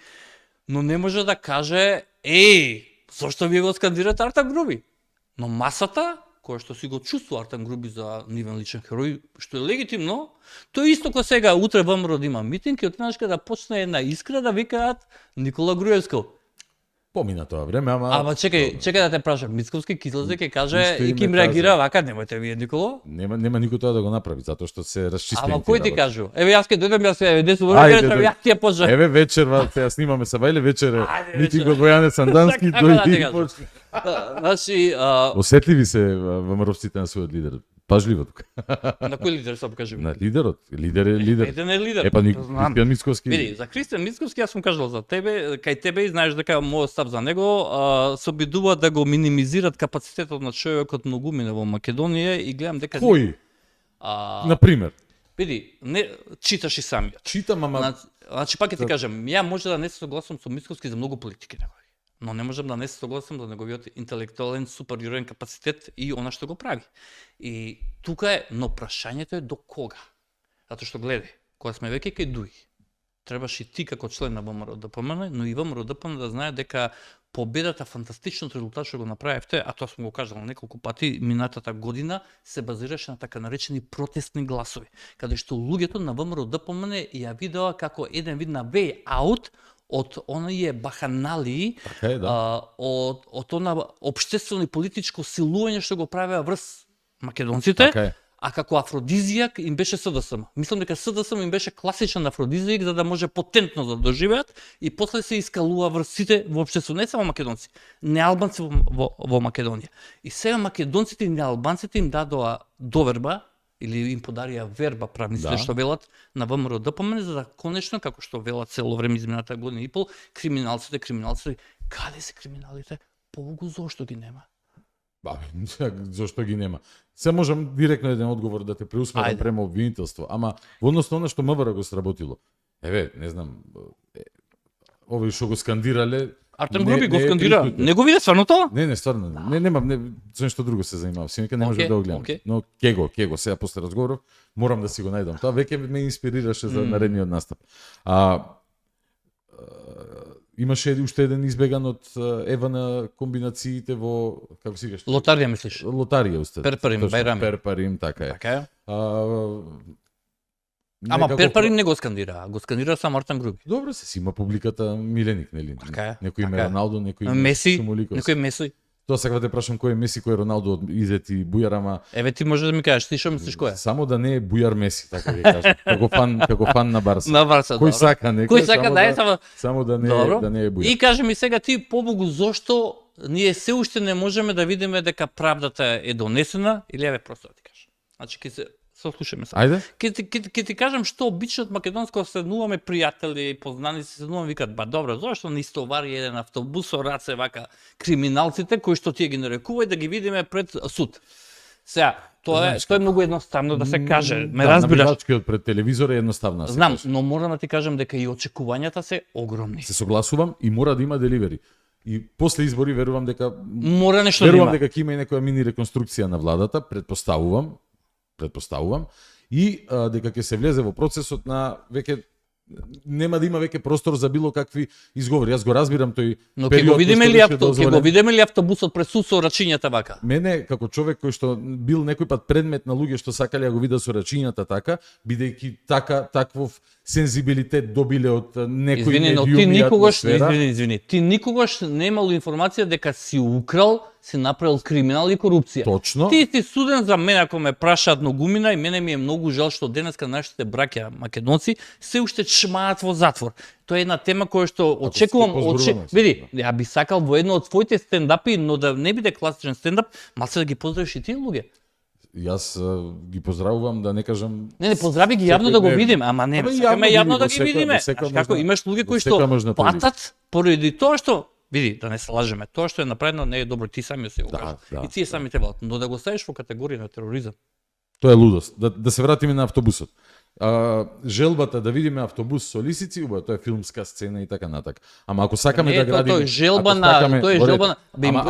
но не може да каже, зошто вие го скандирате Артан Груби? Но масата, која што си го чувствува Артан Груби за нивен личен херој, што е легитимно, тоа е исто кој сега утре ВМРО да има митинг и отнаш да почне една искра да викаат Никола Груевски. Помина тоа време, ама чекај да те прашам, Мицковски Кизлзе ќе каже Исто и име ќе им реагира вака, немојте вие Никола. нема никој тоа да го направи, затоа што се расчистени. Ама кој ти кажу? Еве јас ќе дојдам, јас не сум Ајде, ја ти ја пожа. Еве вечерва, сега снимаме са Бајле вечер, Ајде, митинг од Бојане Сандански, Како да ти дојди. кажам? Значи, Осетливи се ВМРО-вците на својот лидер. Пажливо тука. на кој лидер сам кажи? На лидерот, лидер е лидер. Еден е лидер. Епа Знам. Кристијан Мицковски. Види, за Кристијан Мицковски јас сум кажал за тебе, кај тебе и знаеш дека мојот став за него, се обидува да го минимизират капацитетот на човекот многу мине во Македонија и гледам дека Кој? На пример. Види, не читаш и самиот. Читам, ама Значи пак ќе ти кажам, ја може да не се согласам со Мицковски за многу политики негови, но не можам да не се согласам за неговиот интелектуален супериорен капацитет и она што го прави. И тука е, но прашањето е до кога? Затоа што гледај, кога сме веќе кај Дуи, требаш и ти како член на ВМРО-ДПМН, но и ВМРО-ДПМН да знае дека победата, фантастичниот резултат што го направивте, а тоа сум го кажал неколку пати минатата година, се базираше на така наречени протестни гласови, каде што луѓето на ВМРО-ДПМН ја видеа како еден вид на way out од оние баханалии, така е, да. од она општествено и политичко силување што го правеа врз македонците, Така е. а како афродизијак им беше СДСМ. Мислам дека СДСМ им беше класичен афродизијак за да може потентно да доживеат и после се искалува врз сите во општество, не само македонци, неалбанци во Македонија. И сега македонците и неалбанците им дадоа доверба или им подарија верба правниците што велат на ВМРО-ДПМН за да конечно, како што велат цело време измината година и пол, криминалците, каде се криминалите? Побогу зошто ги нема? Зошто ги нема? Се можам директно еден одговор да те преусмерам према обвинителство, ама во однос на она што МВР го сработило. Еве, не знам, овој што го скандирале, Артем Груби го скандира. Не го виде стварно тоа? Не, стварно. Немам, за нешто друго се занимавам. Синека не може да го гледам. Но ќе го, сега после разговоров, морам да си го најдам. Тоа веќе ме инспирираше за наредниот настап. Имаше уште еден избеган од ева на комбинациите во, како си кажеш? Лотарија мислиш? Лотарија уште. Перпарим, Бајрами. Перпарим, така е. Така е. Ама Перпарим не го скандира, го скандира само Артем Груби. Добро се, си има публиката миленик, нели? Така е. Некој име Роналдо, некој име Меси, Шумоликов. некој Меси. Тоа сакам да те прашам кој е Меси, кој е Роналдо од изети бујар, ама Еве ти може да ми кажеш, ти што мислиш кој е? само да не е бујар Меси, така да кажам. Како фан на Барса. На Барса, Кој добро. сака некој, Кој сака само да е, само само да не Добро. да не е бујар. И кажи ми сега ти побогу зошто ние се уште не можеме да видиме дека правдата е донесена или еве просто да ти кажам. Значи ќе се слушаме сега. Ајде. Ќе ти кажам што обично од македонско седнуваме пријатели, познаници, седнуваме викат, ба добро, зошто не истовари еден автобус со раце вака криминалците кои што тие ги нарекува и да ги видиме пред суд. Сега, тоа е многу едноставно да се каже. Ме разбираш? Навигачкиот пред телевизор е едноставна. Знам, но морам да ти кажам дека и очекувањата се огромни. Се согласувам и мора да има деливери. И после избори верувам дека Мора нешто да верувам има. дека ќе има и некоја мини реконструкција на владата, предпоставувам и дека ќе се влезе во процесот на веќе нема да има веќе простор за било какви изговори. Јас го разбирам тој Но ќе период го видиме кој што ли беше дозволен. ќе го видиме ли автобусот пред суд со рачињата вака? Мене, како човек кој што бил некој пат предмет на луѓе што сакале да го видат со рачињата така, бидејќи таквов сензибилитет добиле од некој Извини, но ти медиуми и никогаш, атмосфера. извини, ти никогаш не имал информација дека си украл, си направил криминал и корупција. Точно. Ти си суден за мене ако ме прашаат многумина и мене ми е многу жал што денеска нашите браќа македонци се уште чмаат во затвор. Тоа е една тема која што очекувам, поздравуваме се, види, ја би сакал во едно од твоите стендапи, но да не биде класичен стендап, малце да ги поздравиш и тие луѓе. Јас ги поздравувам, да не кажам. Не, поздрави ги јавно да го видиме, ама не, сакаме јавно да ги видиме. Знаеш како имаш луѓе кои што патат поради тоа што види, да не се лажеме, тоа што е направено не е добро, ти сами се го кажеш. И тие сами те велат, но да го ставиш во категорија на тероризам. Тоа е лудост. Да се вратиме на автобусот. Желбата да видиме автобус со лисици, убаво, тоа е филмска сцена и така натака. Ама ако сакаме да градиме, тоа е желба на,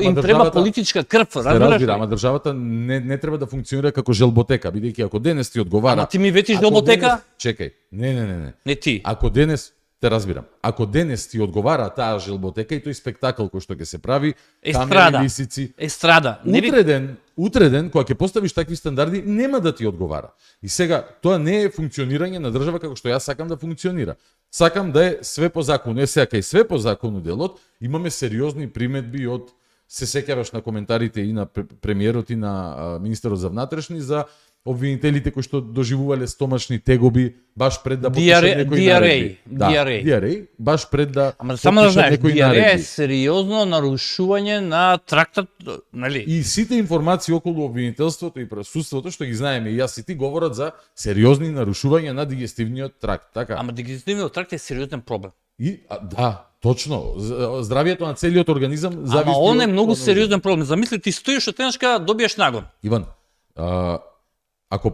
им треба политичка крв, разбираш? Ама државата не треба да функционира како желботека, бидејќи ако денес ти одговара. Ама ти ми ветиш желботека? Чекај. Не. Не ти. Ако денес те разбирам. Ако денес ти одговара таа желботека и тој спектакл кој што ќе се прави, камери, лисици, естрада. Утреден, кога ќе поставиш такви стандарди, нема да ти одговара. И сега, тоа не е функционирање на држава како што јас сакам да функционира. Сакам да е све по закону. Сега кај све по закону делот, имаме сериозни приметби од се сеќаваш на коментарите и на премиерот и на министерот за внатрешни за обвинителите кои што доживувале стомашни тегоби баш пред да потпишат некои наредби. Диареј, баш пред да само да знаеш, некои диареја е наредби. сериозно нарушување на трактат, нели? И сите информации околу обвинителството и присуството што ги знаеме и јас и ти говорат за сериозни нарушувања на дигестивниот тракт, така? Ама дигестивниот тракт е сериозен проблем. И да, точно. Здравието на целиот организам зависи. Ама он е многу сериозен проблем. Замисли ти стоиш од тенешка, добиеш нагон. Иван, ако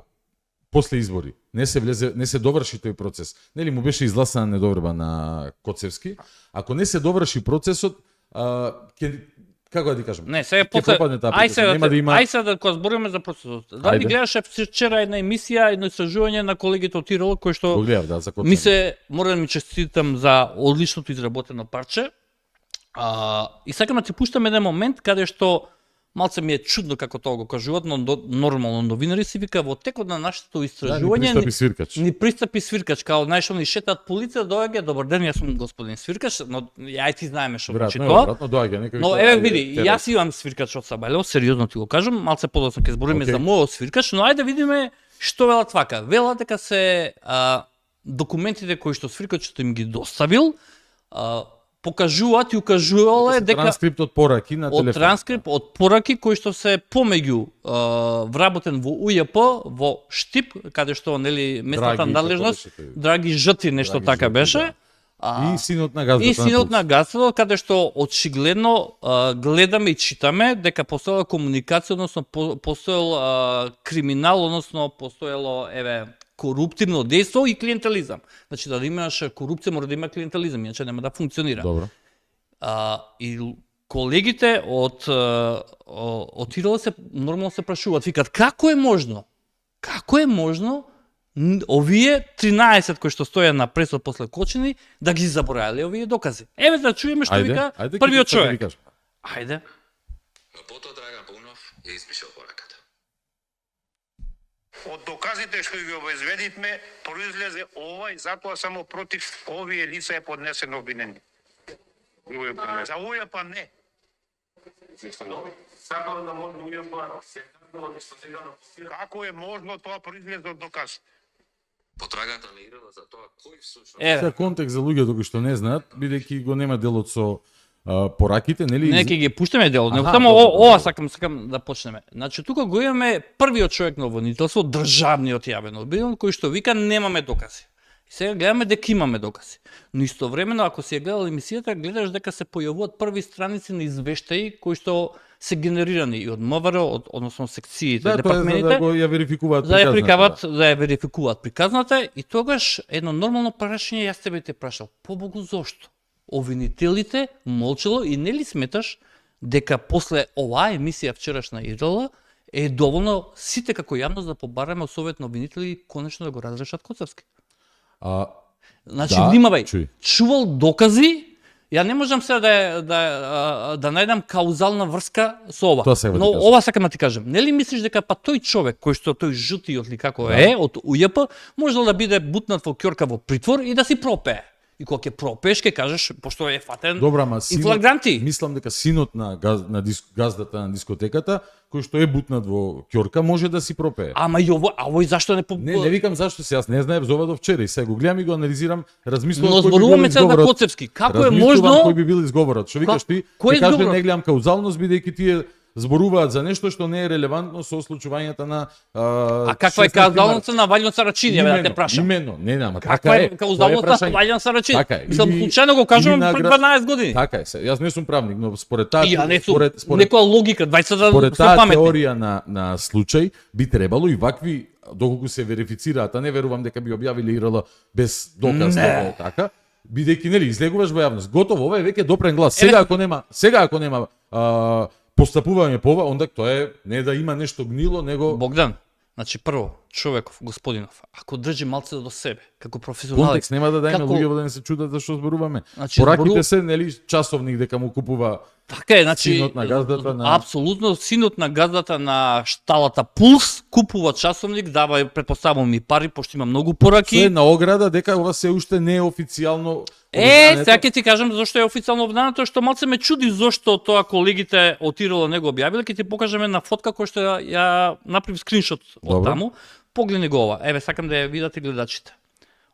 после избори не се доврши тој процес, нели му беше изгласана недоврба на Коцевски, ако не се доврши процесот, како да ти кажам? Не, сега после ај сега да кога збориме за процесот. Да ми гледаше вчера една емисија, едно истражување на колегите од Тирол кој што ми се мора да ми честитам за одличното изработено парче. И сакам да ти пуштам еден момент каде што малце ми е чудно како тоа го кажуваат, но нормално новинари си вика во текот на нашето истражување ни пристапи свиркач, као знаеш они шетаат по улица, доаѓа, добар ден, јас сум господин свиркач, но ај ти знаеме што значи тоа. Но еве види, јас имам свиркач од Сабајлево, сериозно ти го кажам, малце подоцна ќе збориме за мојот свиркач, но ајде да видиме што велат вака. Велат дека се документите кои што свиркачот им ги доставил, покажуваат и укажувале дека транскрипт од пораки на телефон. Од транскрипт од пораки кои што се помеѓу вработен во УЈП, во Штип, каде што нели местната надлежност, Драги Жти, нешто така беше. И синот на газдот. И синот на газдот, каде што очигледно гледаме и читаме дека постоела комуникација, односно постоел криминал, односно постоело коруптивно дејство и клиентелизам. Значи да имаш корупција мора да има клиентелизам, иначе нема да функционира. Добро. И колегите од Тирол се нормално се прашуваат, викат како е можно? Како е можно овие 13 кои што стоја на пресот после Кочини да ги заборавале овие докази? Еве да чуеме што вика првиот човек. Ајде. Но потоа Драган Паунов ја испишал пораката. Од доказите што ги обезведивме, произлезе ова и затоа само против овие лица е поднесено обвинение. За УЈП не. Сакам да може да како е можно тоа произлезе од доказ? Потрагата на Ирела за тоа кој всушност За контекст за луѓето кои што не знаат, бидејќи го нема делот со пораките, нели? Не, ќе ги пуштиме делот, него Аха, само добро, ова добро. сакам да почнеме. Значи тука го имаме првиот човек на обвинителство, државниот јавен обвинител, кој што вика немаме докази. И сега гледаме дека имаме докази. Но истовремено, ако си ја гледал емисијата, гледаш дека се појавуваат први страници на извештаи кои што се генерирани и од МВР, односно секциите, Да, тоа е за департмените, да го ја верификуваат за да ја приказната, да ја верификуваат приказната и тогаш едно нормално прашање јас тебе те прашал, побогу зошто? Обвинителите молчело и нели сметаш дека после оваа емисија вчерашна ИРЛ е доволно сите како јавност да побараме од Совет на обвинители конечно да го разрешат Коцевски. А, Значи, Да, внимавај, чуј. чувал докази, ја не можам сега да најдам каузална врска со ова. Тоа сега ти Но кажам. ова сакам да ти кажам. Нели мислиш дека па тој човек кој што тој жутиот ли како Да. е од УЈП можел да биде бутнат во ќорка во притвор и да си пропее. И кога ќе пропееш ќе кажеш пошто е фатен Добра, ама и флагранти. Мислам дека синот на газдата на дискотеката, кој што е бутнат во ќорка, може да си пропее. Ама и ово, а овој зашто не Не викам зашто се, јас не знаев за ова до вчера и сега го гледам и го анализирам, размислувам Но кој би бил зборуваме сега за изговорот. Коцевски. Како е Размислувам можно? кој би бил изговорот. Што викаш ти? Кој е Ти кажеш изговорот? не гледам каузалност бидејќи тие зборуваат за нешто што не е релевантно со случувањата на А каква е каузалноста на Валјон Сарачини, бе, да те прашам? Именно, не, ама така Каква е. е каузалноста на Тоа е прашање. Валјон Сарачини? Така е. Мислам, Или- случајно го кажувам или пред наград- 12 години. Така е, се. Јас не сум правник, но според таа И ја не сум, според некоја логика, 20 да според се таа паметни. теорија на случај би требало и вакви доколку се верифицираат, а не верувам дека би објавиле ИРЛ без доказ дека е така, бидејќи нели излегуваш во јавност. Готово, ова е веќе допрен глас. Сега ако нема постапување по ова, онда тоа е не да има нешто гнило, него Богдан, значи прво, човеков, господинов, ако држи малце до себе, како професионалец, контекст нема да дајме како- луѓето да не се чудат за што зборуваме. Значи, Пораките збору- се нели часовник дека му купува така е, значи синот на газдата на- апсолутно синот на газдата на шталата Пулс купува часовник, дава предпоставувам и пари пошто има многу се пораки. на ограда дека ова се уште не е официјално. Сега ќе ти кажам зашто е официјално обнадено, тоа што малце ме чуди зошто тоа колегите од ИРЛ не го објавиле, ќе ти покажеме на фотка која што ја направи скриншот од Добро. таму. Погледни го ова. Еве сакам да ја видат и гледачите.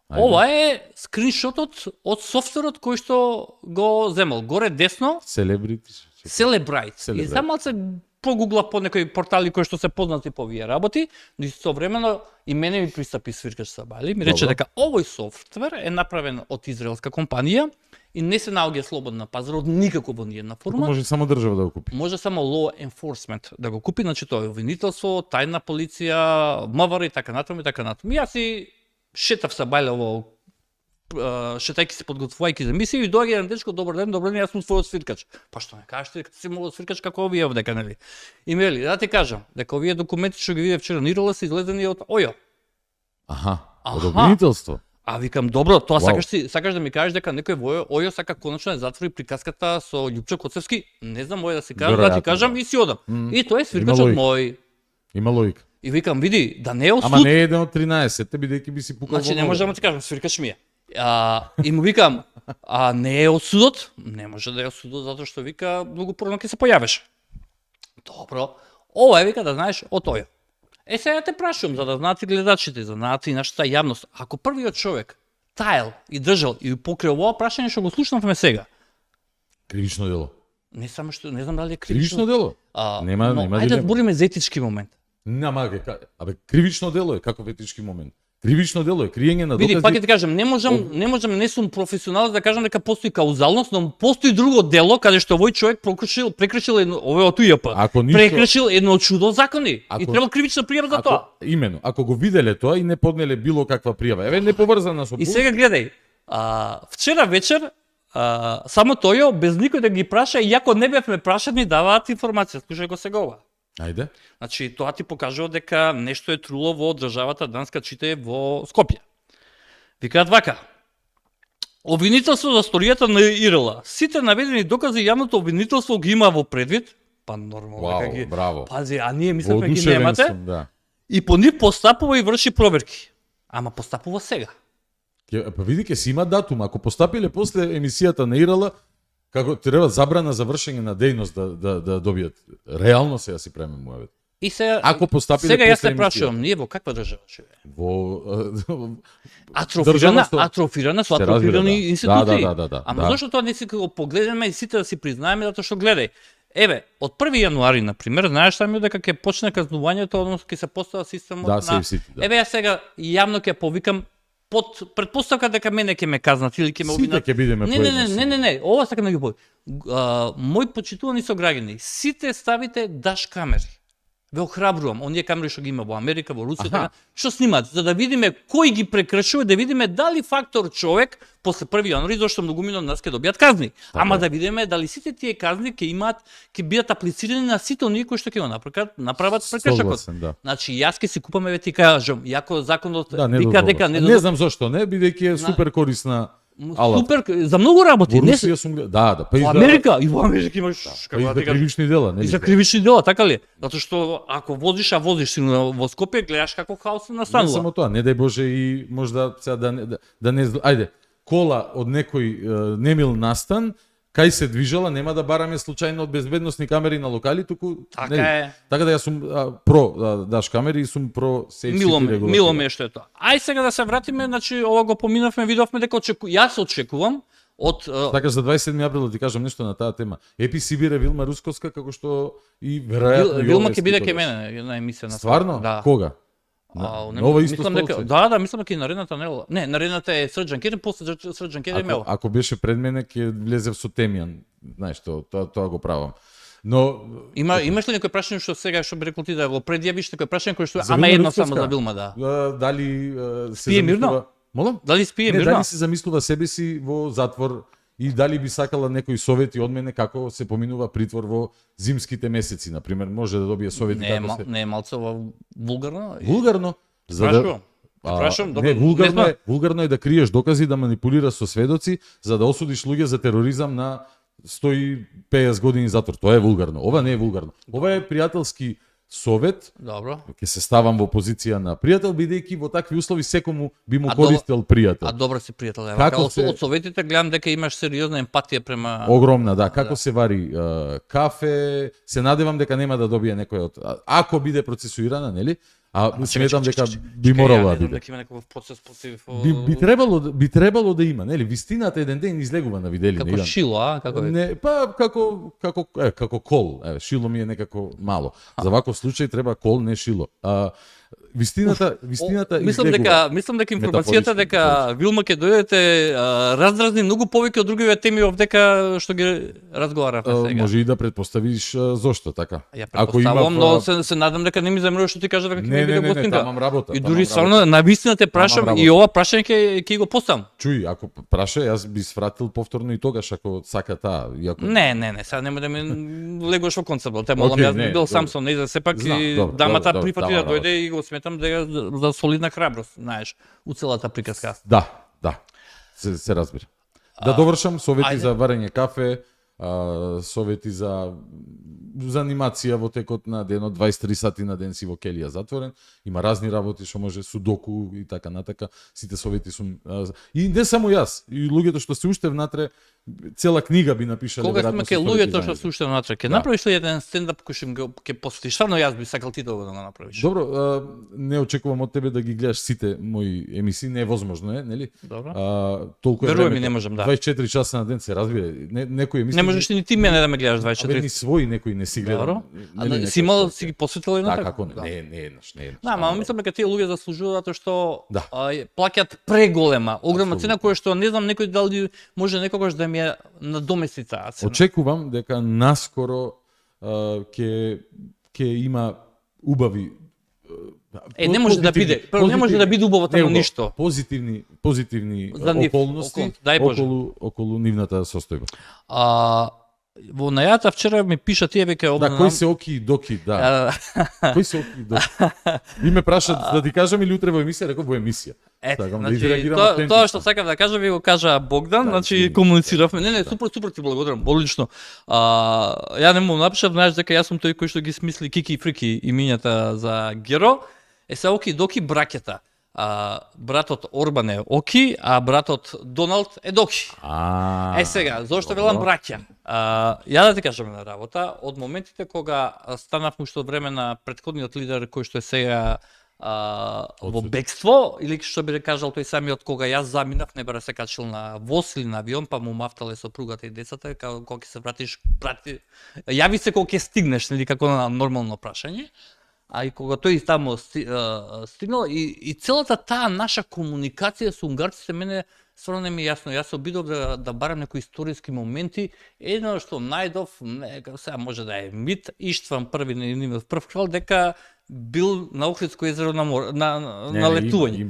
Ајде. Ова е скриншотот од софтверот кој што го земал. Горе десно, Селебрити. Celebrite. И Celebrite. сам малце прогугла по некои портали кои што се познати по овие работи, но истовремено и мене ми пристапи Свиркач Сабали, ми рече Добро. дека овој софтвер е направен од израелска компанија и не се наоѓа слободно на пазарот никако во ниедна форма. Може само држава да го купи. Може само law enforcement да го купи, значи тоа е обвинителство, тајна полиција, МВР и така натаму и така натаму. Јас си шетав са Бајлево, шетајќи се подготвувајќи за мисија и доаѓа еден дечко, добар ден, јас сум твојот свиркач. Па што не кажеш ти дека си мојот свиркач како овие овдека, нели? И ми вели, да ти кажам, дека овие документи што ги видев вчера на ИРЛ се излезени од ОЈО. Аха. Од Аха. обвинителство. А викам, добро, тоа Вау. сакаш да ми кажеш дека некој во ОЈО сака конечно да затвори приказката со Љупчо Коцевски? Не знам мој да си кажам, да ти Веројатно, кажам да. и си одам. И тоа е свиркачот логика. мој. Има логика. И викам, види, да не е осуд, Ама не е еден од 13, бидејќи би си пукал. значи во не нога. може да му ти кажам, свиркач ми е. И му викам, не е осудот, не може да е осудот затоа што вика многу порано ќе се појавеше. Добро, ова е вика да знаеш од тој. Сега те прашувам за да знаат и гледачите, за да знаат и нашата јавност. Ако првиот човек таел и држал и покрај ова прашање што го слушнавме сега, Кривично дело. не само што не знам дали е Кривично кривично. дело. Нема но, нема ајде да дилема. збориме за етички момент. Нема абе кривично дело е како етички момент. Кривично дело е криење на Види, докази. пак ќе ти кажам, не сум професионалец да кажам дека постои каузалност, но постои друго дело каде што овој човек прекршил овој од УЈП. Ако ништо- Прекршил едно од чудо закони и Ако- треба кривична пријава за тоа. Имено, ако го виделе тоа и не поднеле било каква пријава. Еве не поврзана со И сега гледај, вчера вечер само тој без никој да ги праша, иако не бевме прашани, даваат информација. Слушај го сега ова. Ајде. Значи, тоа ти покажува дека нешто е труло во државата Данска, чите во Скопје. Викаат вака. Обвинителство за сторијата на ИРЛ. Сите наведени докази јавното обвинителство ги има во предвид. Па нормално Вау, дека ги. браво. Пази, а ние мислевме ги Воодушевен немате. сум, да. И по нив постапува и врши проверки. Ама постапува сега. Па види ке си има датум, ако постапиле после емисијата на ИРЛ, Како треба забрана за вршење на дејност да добијат. Реално се ја си преме муавет. И сега, Ако постапиле сега јас после се прашувам, ние во каква држава живееме? Во Атрофирана со Се разбира, атрофирани да. институции. Да. Ама Да. зашто тоа не си го погледнеме и сите да си признаеме затоа што гледај. Еве, од 1 јануари на пример, знаеш таму дека ќе почне казнувањето, односно ќе се постави системот Да, на Safe City, да. Еве јас сега јавно ќе повикам под предпоставка дека мене ќе ме казнат или ќе ме Сите обвинат. ќе бидеме Не, ова сакам да ги повикам. Мои почитувани сограѓани, сите ставите даш камери. Ве охрабрувам, оние камери што ги има во Америка, во Русија, така, што снимаат, за да видиме кој ги прекршува, да видиме дали фактор човек после 1 јануари, зашто многумина од нас ќе добијат казни. Ама да видиме дали сите тие казни ќе бидат аплицирани на сите оние кои што ќе го направат прекршокот. Согласен, да. Значи јас ќе си купам, еве ти кажам, иако законот Да, не вика дека не знам зошто не, бидејќи е супер корисна алат. супер за многу работи. Во Не Русија сум да, па и во за Америка, и во Америка имаш па и за кривични дела, нели? И за кривични дела, така ли? Затоа што ако возиш сигурно во Скопје, гледаш како хаос се Не настанува. само тоа, не дај Боже и можда сега да не ајде, кола од некој немил настан, кај се движела, нема да бараме случајно од безбедносни камери на локали, туку Така нели? е. Така да јас сум про даш камери и сум про Safe City регулатива. Мило ме што е тоа. Ај сега да се вратиме, значи ова го поминавме, видовме дека јас очекувам од Така за 27 април да ти кажам нешто на таа тема. Епи Сибире Вилма Русковска како што и веројатно и Вилма овој ќе биде скитор кај беше. мене на емисија на Стварно? Да. Кога? А, На ова исто мислам дека столце? да, мислам дека и наредната недела. Не, наредната е Срđan Керем, после Срđan Керем е ова. Ако беше пред мене ќе влезев со Темјан, знаеш тоа го правам. Но Имаш ли некој прашање што сега што би рекол ти да го предјавиш некој прашање кој што За ама Вилма едно Русковска? само за Вилма, да. Дали се Спие мирно? замислува- Молам? Дали спие Не, мирно? дали се замислува себе си во затвор и дали би сакала некои совети од мене како се поминува притвор во зимските месеци, на пример, може да добие совети Не, како се не е малце вулгарно. вулгарно за да Прашувам. Прашувам, добро. не, вулгарно не е, вулгарно е да криеш докази, да манипулираш со сведоци за да осудиш луѓе за тероризам на 150 години затвор. Тоа е вулгарно. Ова не е вулгарно. Ова е пријателски совет. Добро. Ќе се ставам во позиција на пријател, бидејќи во такви услови секому би му А користел пријател. А добро си пријател. Како Од се- од советите гледам дека имаш сериозна емпатија према Огромна, да. Како се вари кафе, се надевам дека нема да добие некој од... Ако биде процесуирана, нели? Сметам дека би морало да биде. Дека има некој процес против Би требало да има, нели? Вистината еден ден излегува на видели. како шило, а? Како е? Не, па како кол. Шило ми е некако мало. За ваков случај треба кол, не шило. Вистината излегува. Мислам дека информацијата Метафорично, дека Вилма ќе дојдете раздразни многу повеќе од другиве теми овдека што ги разговаравме сега. Може и да предпоставиш зошто така. Ја предпоставувам, но се надам дека не ми замерува што ти кажа дека ќе ми биде не, гостинка. тамам работа. И тамам дури работа. стварно на вистина те прашам Тамам и ова прашање ќе го поставам. Чуј, ако праша, јас би свратил повторно и тогаш ако сака таа. Иако... Не, сега нема да ме легуваш во концепт. Те молам, Океј, јас би не, бил добро. сам со неј, за сепак Знам, и добро, дамата добро, прифати да тамам дојде и го сметам дека за солидна храброст, знаеш, у целата приказка. Да. Се разбира. Да довршам совети ајде. за варење кафе, совети за анимација во текот на денот, 23 сати на ден си во келија затворен. Има разни работи што може судоку и така натака. Сите совети сум и не само јас, и луѓето што се уште внатре цела книга би напишале Кога веројатно сме со ке совети луѓето за што нив. се уште внатре, ќе Да. направиш ли еден стендап кој ќе посветиш? Стварно јас би сакал ти да го направиш. Добро, не очекувам од тебе да ги гледаш сите мои емисии, не е возможно е, нели? Добро. Толку е Верувам ми, времето. не можам, да. 24 часа на ден се разбира. Некои емисии Не можеш ни ти мене да ме гледаш Абе, ни 24. своји некои не си гледам. Добро. Нели, Си имал, некои си ги посветил едно Да, така? како не, не еднаш, не еднаш. Да, ама мислам дека тие луѓе заслужуваат затоа што Да. плаќаат преголема, огромна Апсолутно. цена која што не знам некој дали може некогаш да ми ја надомести таа цена. Очекувам дека наскоро ќе има убави Не може да биде. Прво не може да биде убаво таму ништо. Позитивни За нив, околности дај Боже. околу нивната состојба. Во најата вчера ми пиша тие веќе Да, обнам. кои се оки и доки, да. Кои се оки и доки? И ме прашат да ти кажам или утре во емисија, реков во емисија. Ете, Сакам да значи, изреагирам тоа автентично. што сакам да кажам, ви го кажа Богдан, значи комунициравме. Не, супер ти благодарам, одлично. Ја не му напишав, знаеш дека јас сум тој кој што ги смисли Кики и Фрики имињата за Геро. Се оки доки браќата. братот Орбан е оки, а братот Доналд е доки. Сега, зошто велам браќа? Ја да ти кажам на работа, од моментите кога станав уште од време на претходниот лидер кој што е сега во бегство, или што би кажал тој самиот, кога јас заминав, не бара се качил на воз или на авион, па му мафтале сопругата и децата, кога ќе се вратиш, јави се кога ќе стигнеш, нели, како на нормално прашање. А и кога тој таму стигнал, и целата таа наша комуникација со унгарците, мене стварно не ми е јасно. Јас се обидов да барам некои историски моменти. Едно што најдов, сега може да е мит, Иштван први нивниот прв крал, дека бил на Охридско езеро на летување.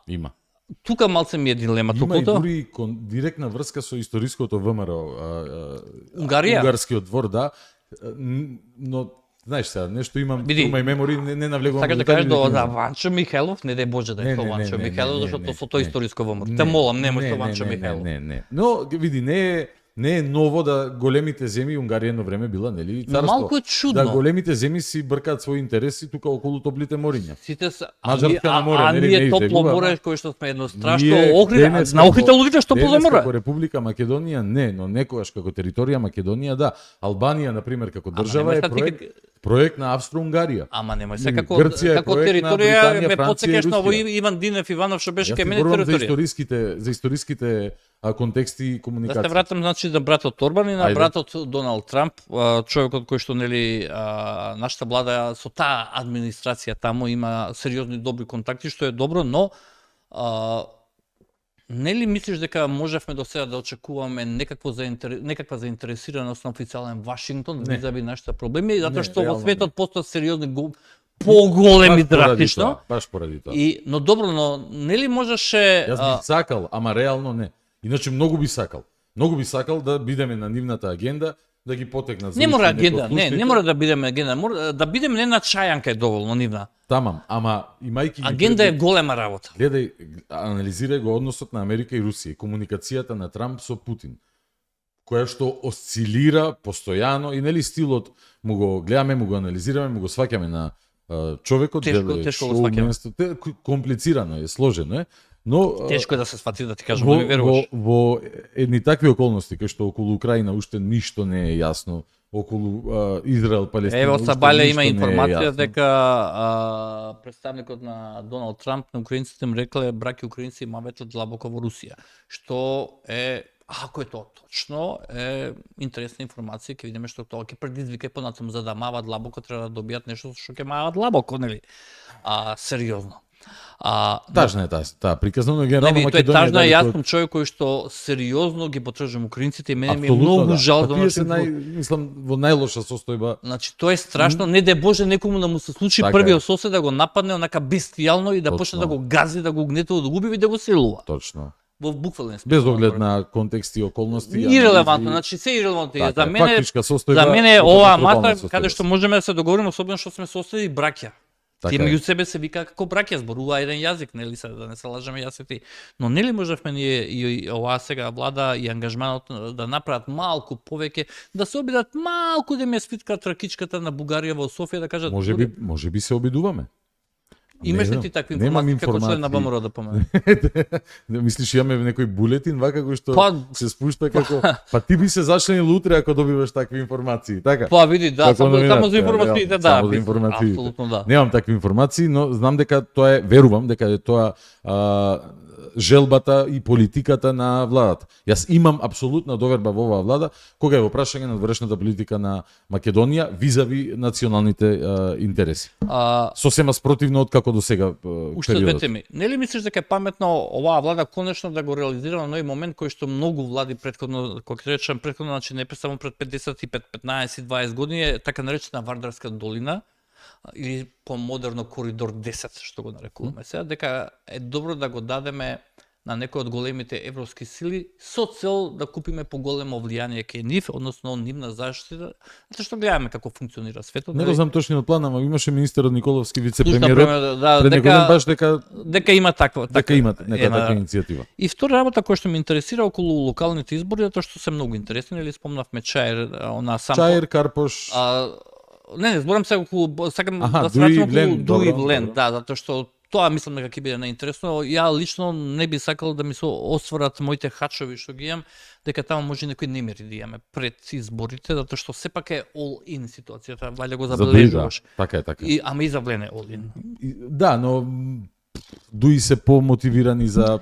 Има. Тука малце ми е дилема. Има и дури директна врска со историското ВМРО, Унгарија? Унгарскиот двор, да. Но знаеш сега, нешто имам, my memory, не навлегувам. Сакаш да кажеш да Ванчо Михајлов, не дај Боже да е тоа Ванчо Михајлов, зашто со тоа историско ВМРО. Те молам, немој со Ванчо Михајлов. Не. Но види, не е ново да големите земји, Унгарија едно време била, нели, царство. Малку е чудно. Да големите земји си бркаат своји интереси тука околу топлите мориња. Сите се Маđарска на море, нели, ние топло море кој што сме едно страшно Охрид, на Охрид луѓето што топло море. Како Република Македонија не, но некогаш како територија Македонија да. Албанија на пример како држава е проект на Австро-Унгарија. Ама немој се како територија ме потсекаш на овој Иван Динев Иванов што беше кај мене територија. За историските контексти и комуникација. Да се вратам значи да братот Орбан и на братот Доналд Трамп, човекот кој што нели нашата влада со таа администрација таму има сериозни добри контакти, што е добро, но нели мислиш дека можевме до сега да очекуваме некаква заинтересираност на официјален Вашингтон визави нашите проблеми, затоа што во светот постојат сериозни поголеми драстично. Баш поради тоа. Но добро, но нели можеше Јас би сакал, ама реално не. Иначе многу би сакал. Многу би сакал да бидеме на нивната агенда, да ги потекнат. Не мора агенда, не мора да бидеме агенда, мора да бидеме не на чајанка е доволно нивна. Тамам, ама имајќи агенда е голема работа. Гледај, анализирај го односот на Америка и Русија, комуникацијата на Трамп со Путин, која што осцилира постојано и нели стилот му го гледаме, му го анализираме, му го сваќаме на човекот, тешко го сваќаме. Комплицирано е, сложено е. Но тешко е да се сфати, да ти кажам, да ми веруваш. Во едни такви околности, кај што околу Украина уште ништо не е јасно, околу Израел, Палестина. Ево Сабале има информација дека представникот на Доналд Трамп на украинците им рекле браќа украинци мавето длабоко во Русија, што е ако е тоа точно, е интересна информација, ќе видиме што тоа ќе предизвика понатаму, за да мава длабоко треба да добијат нешто што ќе мава длабоко, нели? Сериозно. Тажна е таа приказна, но генерално Македонија. Тоа е тажна, јас сум човек кој што сериозно ги потржам украинците и мене ми е многу жал за нашите. Мислам во најлоша состојба. Значи тоа е страшно, не де Боже некому да му се случи првиот сосед да го нападне онака бестијално и да почне да го гази, да го гнетува, да го убива и да го силува. Точно. Во буквален смисла. Без оглед на контексти и околности. Ирелевантно, значи се ирелевантно. За мене оваа мата каде што можеме да се договориме, особено што сме соседи браќа. Тие меѓу себе се вика како браќа, зборува еден јазик, нели се, да не се лажеме јас и ти. Но нели можевме ние и оваа сега влада и ангажманот да направат малку повеќе, да се обидат малку да ме свиткат ракичката на Бугарија во Софија, да кажат може би се обидуваме. Имаш ли ти такви информации како член на ВМРО да помене? Мислиш имаме некој булетин вака кој што се спушта како па ти би се зачленил утре ако добиваш такви информации, така? Па види, да, само за информациите, да. Само за информациите. Апсолутно да. Немам такви информации, но знам дека тоа е, верувам дека е тоа желбата и политиката на владата. Јас имам апсолутна доверба во оваа влада кога е во прашање на вршната политика на Македонија визави националните интереси. Сосема спротивно од како до сега уште две теми. Нели мислиш дека е паметно оваа влада конечно да го реализира на нови момент кој што многу влади претходно, кога ќе речам претходно, значи не само пред 55, 15 и 20 години, е така наречена Вардарска долина или помодерно коридор 10 што го нарекуваме сега, дека е добро да го дадеме на некои од големите европски сили со цел да купиме поголемо влијание кај нив, односно нивна заштита, затоа што гледаме како функционира светот. Не го знам точниот план, ама имаше министерот Николовски, вице-премиерот, пред некој баш дека има таква таква иницијатива. И втора работа која што ме интересира околу локалните избори, затоа што се многу интересни, или спомнавме Чаир, она сам Чаир, Карпош. Не, зборам се околу, сакам да се вратам околу Дуи Влен, да, затоа што тоа мислам дека ќе биде најинтересно. Ја лично не би сакал да ми се осварат моите хачови што ги имам, дека таму може некој немери да имаме пред изборите, затоа што сепак е all in ситуацијата, валја го забележуваш. Така е, така е. И ама и за Влен е all in. Да, но дуи се помотивирани за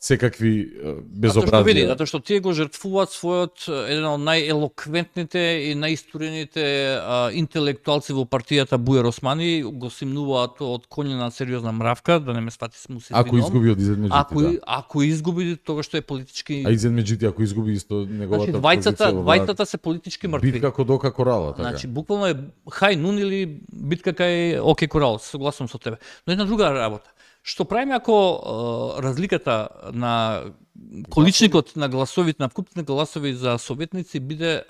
секакви безобразија. Затоа што тие го жртвуваат својот еден од најелоквентните и најистурените интелектуалци во партијата Бујар Османи, го симнуваат од конјена сериозна мравка, да не ме свати му се Ако извинувам. изгуби од Изет Меджити, Ако изгуби тоа што е политички. А Изет Меджити ако изгуби исто неговата Значи позиција во двајцата се политички мртви. битка код Ока Корала, така. Значи буквално е хај нун или битка кај Оке Корал, согласувам со тебе. Но една друга работа. Што правиме ако разликата на количникот на гласовите, на вкупните гласови за советници биде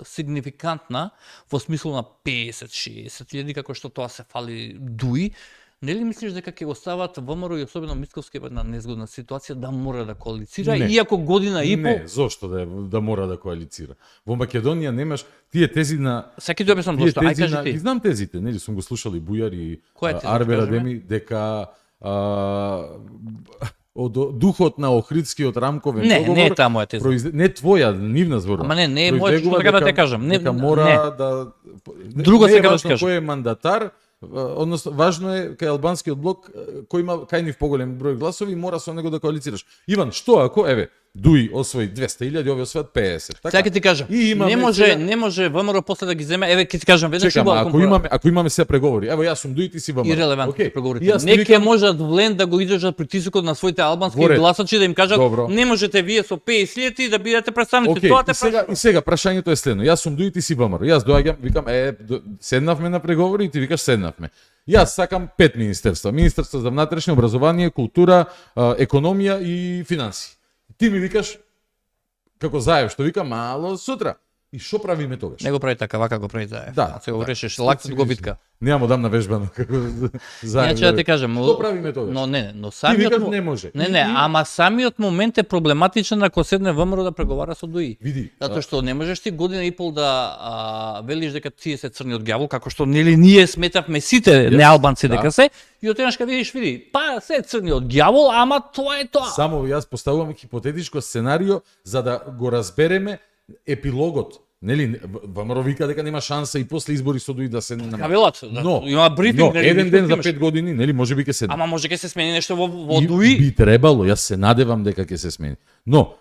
сигнификантна во смисло на 50-60 илјади, како што тоа се фали дуи, нели мислиш дека ќе го стават ВМРО и особено Мицковски во една незгодна ситуација да мора да коалицира, Не. иако година и пол? Не, зошто да мора да коалицира? Во Македонија немаш тие тези на Секи тоа сам тие зошто, ај тези кажи на ти. ги знам тезите, нели сум го слушал и Бујар и Која теза, Арбер кажи ме? Адеми дека од духот на Охридскиот рамковен Не, договор не е таа моја теза. не твоја, нивна зборува. Ама не е моја, Произлегува што сакам да те дека- кажам. Не, дека мора не. да Друго не е сакам да важно кажам. кој е мандатар, односно важно е кај албанскиот блок кој има кај нив поголем број гласови, мора со него да коалицираш. Иван, што ако Дуи освои 200.000, овие освојат 50. Така? Сега ќе ти кажам, И имаме не може ВМРО после да ги земе, еве ќе ти кажам веднаш Чекам, убава ако имаме се преговори, ево јас сум Дуи, ти си ВМРО. ирелевантни Океј. преговорите. И јас ти Не ќе викам, можат Влен да го издржат притисокот на своите албански Во ред. гласачи да им кажат Добро. не можете вие со 50.000 да бидете представници. Океј, Тоа те и сега прашањето е следно. Јас сум Дуи, ти си ВМРО. Јас доаѓам, викам, седнавме на преговори и ти викаш седнавме. Јас сакам 5 министерства. Министерство за внатрешно образование, култура, економија и финанси. Ти ми викаш како Заев, што вика мало сутра. И што правиме тогаш? Не го прави така, вака го прави Заев. Да, Се го да. решиш, лакцот го битка. Нема дам на вежба како Заев. Ја ќе да ти кажам, Што правиме тогаш? но но Ти самиот викаш не може. Не, ама самиот момент е проблематичен ако седне ВМРО да преговара со Дуи. Види. Затоа што не можеш ти година и пол да велиш дека тие се црниот ѓавол, како што нели ние сметавме сите неалбанци да. дека се, и отеднаш кога видиш, па се црниот ѓавол, ама тоа е тоа. Само јас поставувам хипотетичко сценарио за да го разбереме епилогот. Нели, ВМРО вика дека нема шанса и после избори со Дуи да се Кавелат, Но, има брифинг, нели, еден ден за имаш. 5 години, нели, може би ќе се Ама може ќе се смени нешто во И Дуи. би требало, јас се надевам дека ќе се смени. Но,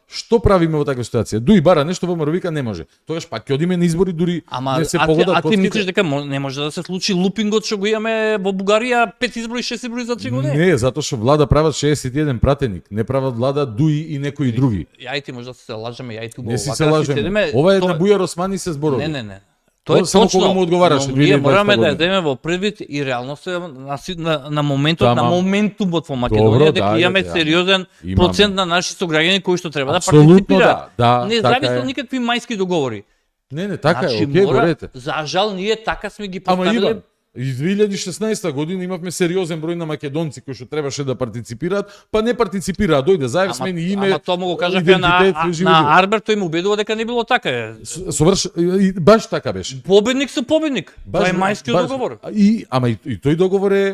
што правиме во таква ситуација? Дуи бара нешто, ВМРО вика не може. Тогаш пак ќе одиме на избори дури Ама не се а погодат ти мислиш дека не може да се случи лупингот што го имаме во Бугарија 5 избори, 6 избори за 3 години? Не, затоа што влада прават 61 пратеник, не прават влада Дуи и некои други. Ја и ти може да се лажеме, ја и ти Не си се лажеме. Ова е на Бујар Османи се зборови. Не. Тоа е само точно. кога му одговараше, Но ние 2020 мораме да ја година. земеме во предвид и реалноста на моментот, на Тама. моментумот во Македонија, Добро, дека да, имаме да. сериозен Имаме. процент на наши сограѓани кои што треба да Апсолутно партиципираат. да, Не така зависи е. од никакви мајски договори. Не, така е, Значи, окей, мора- борете. За жал ние така сме ги Ама поставиле. Иван, и 2016 година имавме сериозен број на македонци кои што требаше да партиципираат, па не партиципираат, дојде Заев смени име. Ама тоа му го кажавме идентитет, на живи. Арбер, тој му убедува дека не било така. Соврш, и баш така беше. Победник со победник. Тоа е мајскиот баш- договор. Ама и тој договор е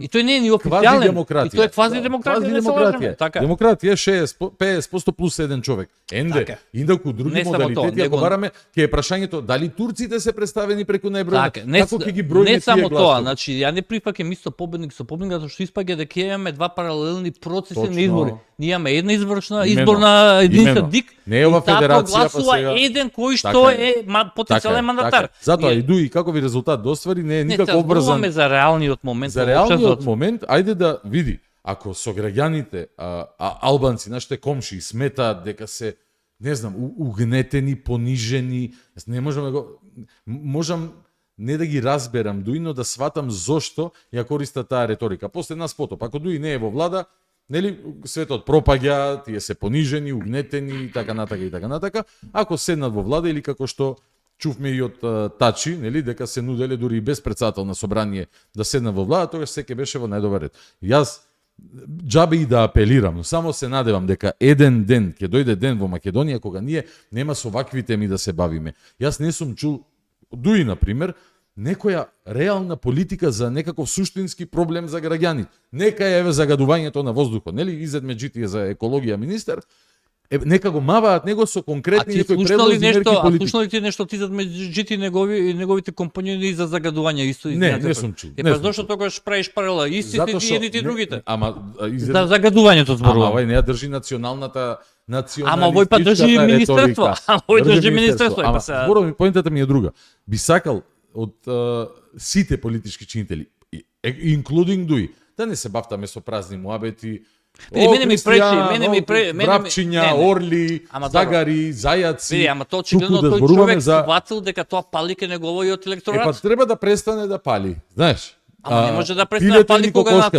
И тој не е ни квази официјален. демократија. И тој е квази демократија, не се лажеме. Така. е. Демократија е 50% плюс 1 човек. Енде, Така. инаку други Не само тоа, модалитети, ако него- бараме, ќе е прашањето дали турците се представени преку најбројна, Така, не, како ќе ги броиме не тие само тоа, гласови? значи ја не прифаќам исто победник со победник, затоа што испаѓа дека имаме два паралелни процеси Точно. на избори. Ние имаме една Имено. изборна единица Имено. ДИК, Не е ова и таа федерација, па прогласува сега- еден кој што Така е потенцијален мандатар. Затоа Ние и Дуи какови резултат доствари не е не никако обврзан зборуваме за реалниот момент. за во реалниот учествот. момент. Ајде да види, ако сограѓаните албанци, нашите комши сметаат дека се не знам, угнетени, понижени, не можам да го можам не да ги разберам Дуи, но да сватам зошто ја користат таа реторика. После нас потоп, ако Дуи не е во влада, нели светот пропаѓа, тие се понижени, угнетени и така натака и така натака. Ако седнат во влада или како што чувме и од Тачи, нели, дека се нуделе дури и без председател на собрание да седнат во влада, тогаш секој беше во најдобар ред. Јас џабе и да апелирам, но само се надевам дека еден ден ќе дојде ден во Македонија кога ние нема со вакви теми да се бавиме. Јас не сум чул Дуи, на пример, некоја реална политика за некаков суштински проблем за граѓаните. Нека е еве загадувањето на воздухот, нели изедме джитија за екологија министер, нека го маваат него со конкретни некои предлози, мерки, политики. Слушнали ти нешто ти зад джити неговите компањони за загадување исто? Не сум чул. Па зошто тогаш правиш паралела истите и едните и другите? Ама За загадувањето зборувам. Ама овој не ја држи националната Ама овој па држи министерство. Ама овој држи министерство. Ама зборувам, поентата ми е друга. Би сакал од сите политички чинители, including Дуи, да не се бавтаме со празни муабети. Мене ми пречи, Врапчиња, орли, загари, зајаци. Ама тоа очигледно да тој човек за... сватил дека тоа пали ке неговиот електорат. Па треба да престане да пали, знаеш. Ама не може да престане да пали кога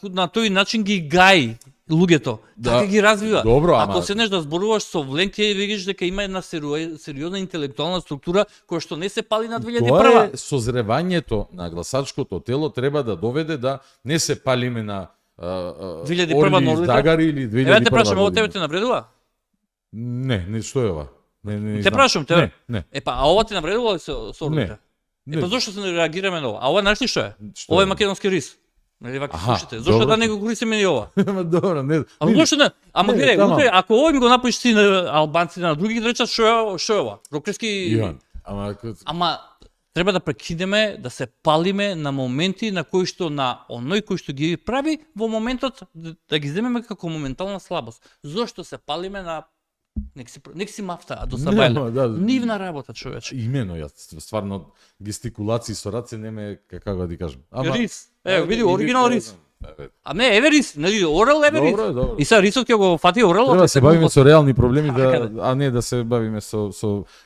на тој начин ги гаи луѓето. Така ги развива. Добро, ако седнеш да зборуваш со Вленки и видиш дека има една сериозна интелектуална структура која што не се пали на 2001. Тоа е созревањето на гласачкото тело треба да доведе да не се палиме на 2001 загари или 2001. Еве те прашам, ово тебе те навредува? Не, што е ова? Не те прашам тебе. Не. Епа, а ова те навредува ли со ордите? Епа зошто се не реагираме на ова? А ова знаеш ли што е? Ова е македонски рис. Нели вака слушате? Зошто да не го користиме и ова? Добро, не. Ама зошто не? Ама гледај, утре ако овој ми го напишеш ти на албанците, на други речат што е ова? Рокерски. Ама треба да прекинеме да се палиме на моменти на кои што на оној кој што ги прави во моментот да ги земеме како моментална слабост. Зошто се палиме на нек си мафта, а до сабајле. Нивна работа, човече. Имено, јас стварно гестикулации со раце не ме, како да ти кажам. Рис. Види, оригинал рис. А не, еве рис, нели орел еве рис. И сега рисот ќе го фати орел. Треба да се бавиме со реални проблеми, а не да се бавиме со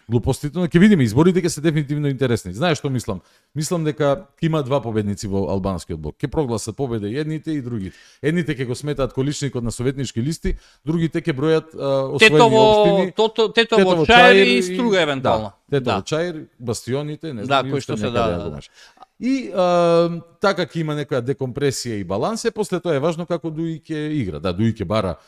глупостите, но ќе видиме, изборите ќе се дефинитивно интересни. Знаеш што мислам? Мислам дека има два победници во албанскиот блок. Ќе прогласат победа и едните и другите. Едните ќе го сметаат количникот на советнички листи, другите ќе бројат освоени општини. Тетово, Чаир и Струга евентуално. Тетово, Чаир, бастионите, не знам, кои што се И така ќе има некоја декомпресија и баланс, после тоа е важно како Дуи ќе игра. Да, Дуи ќе бара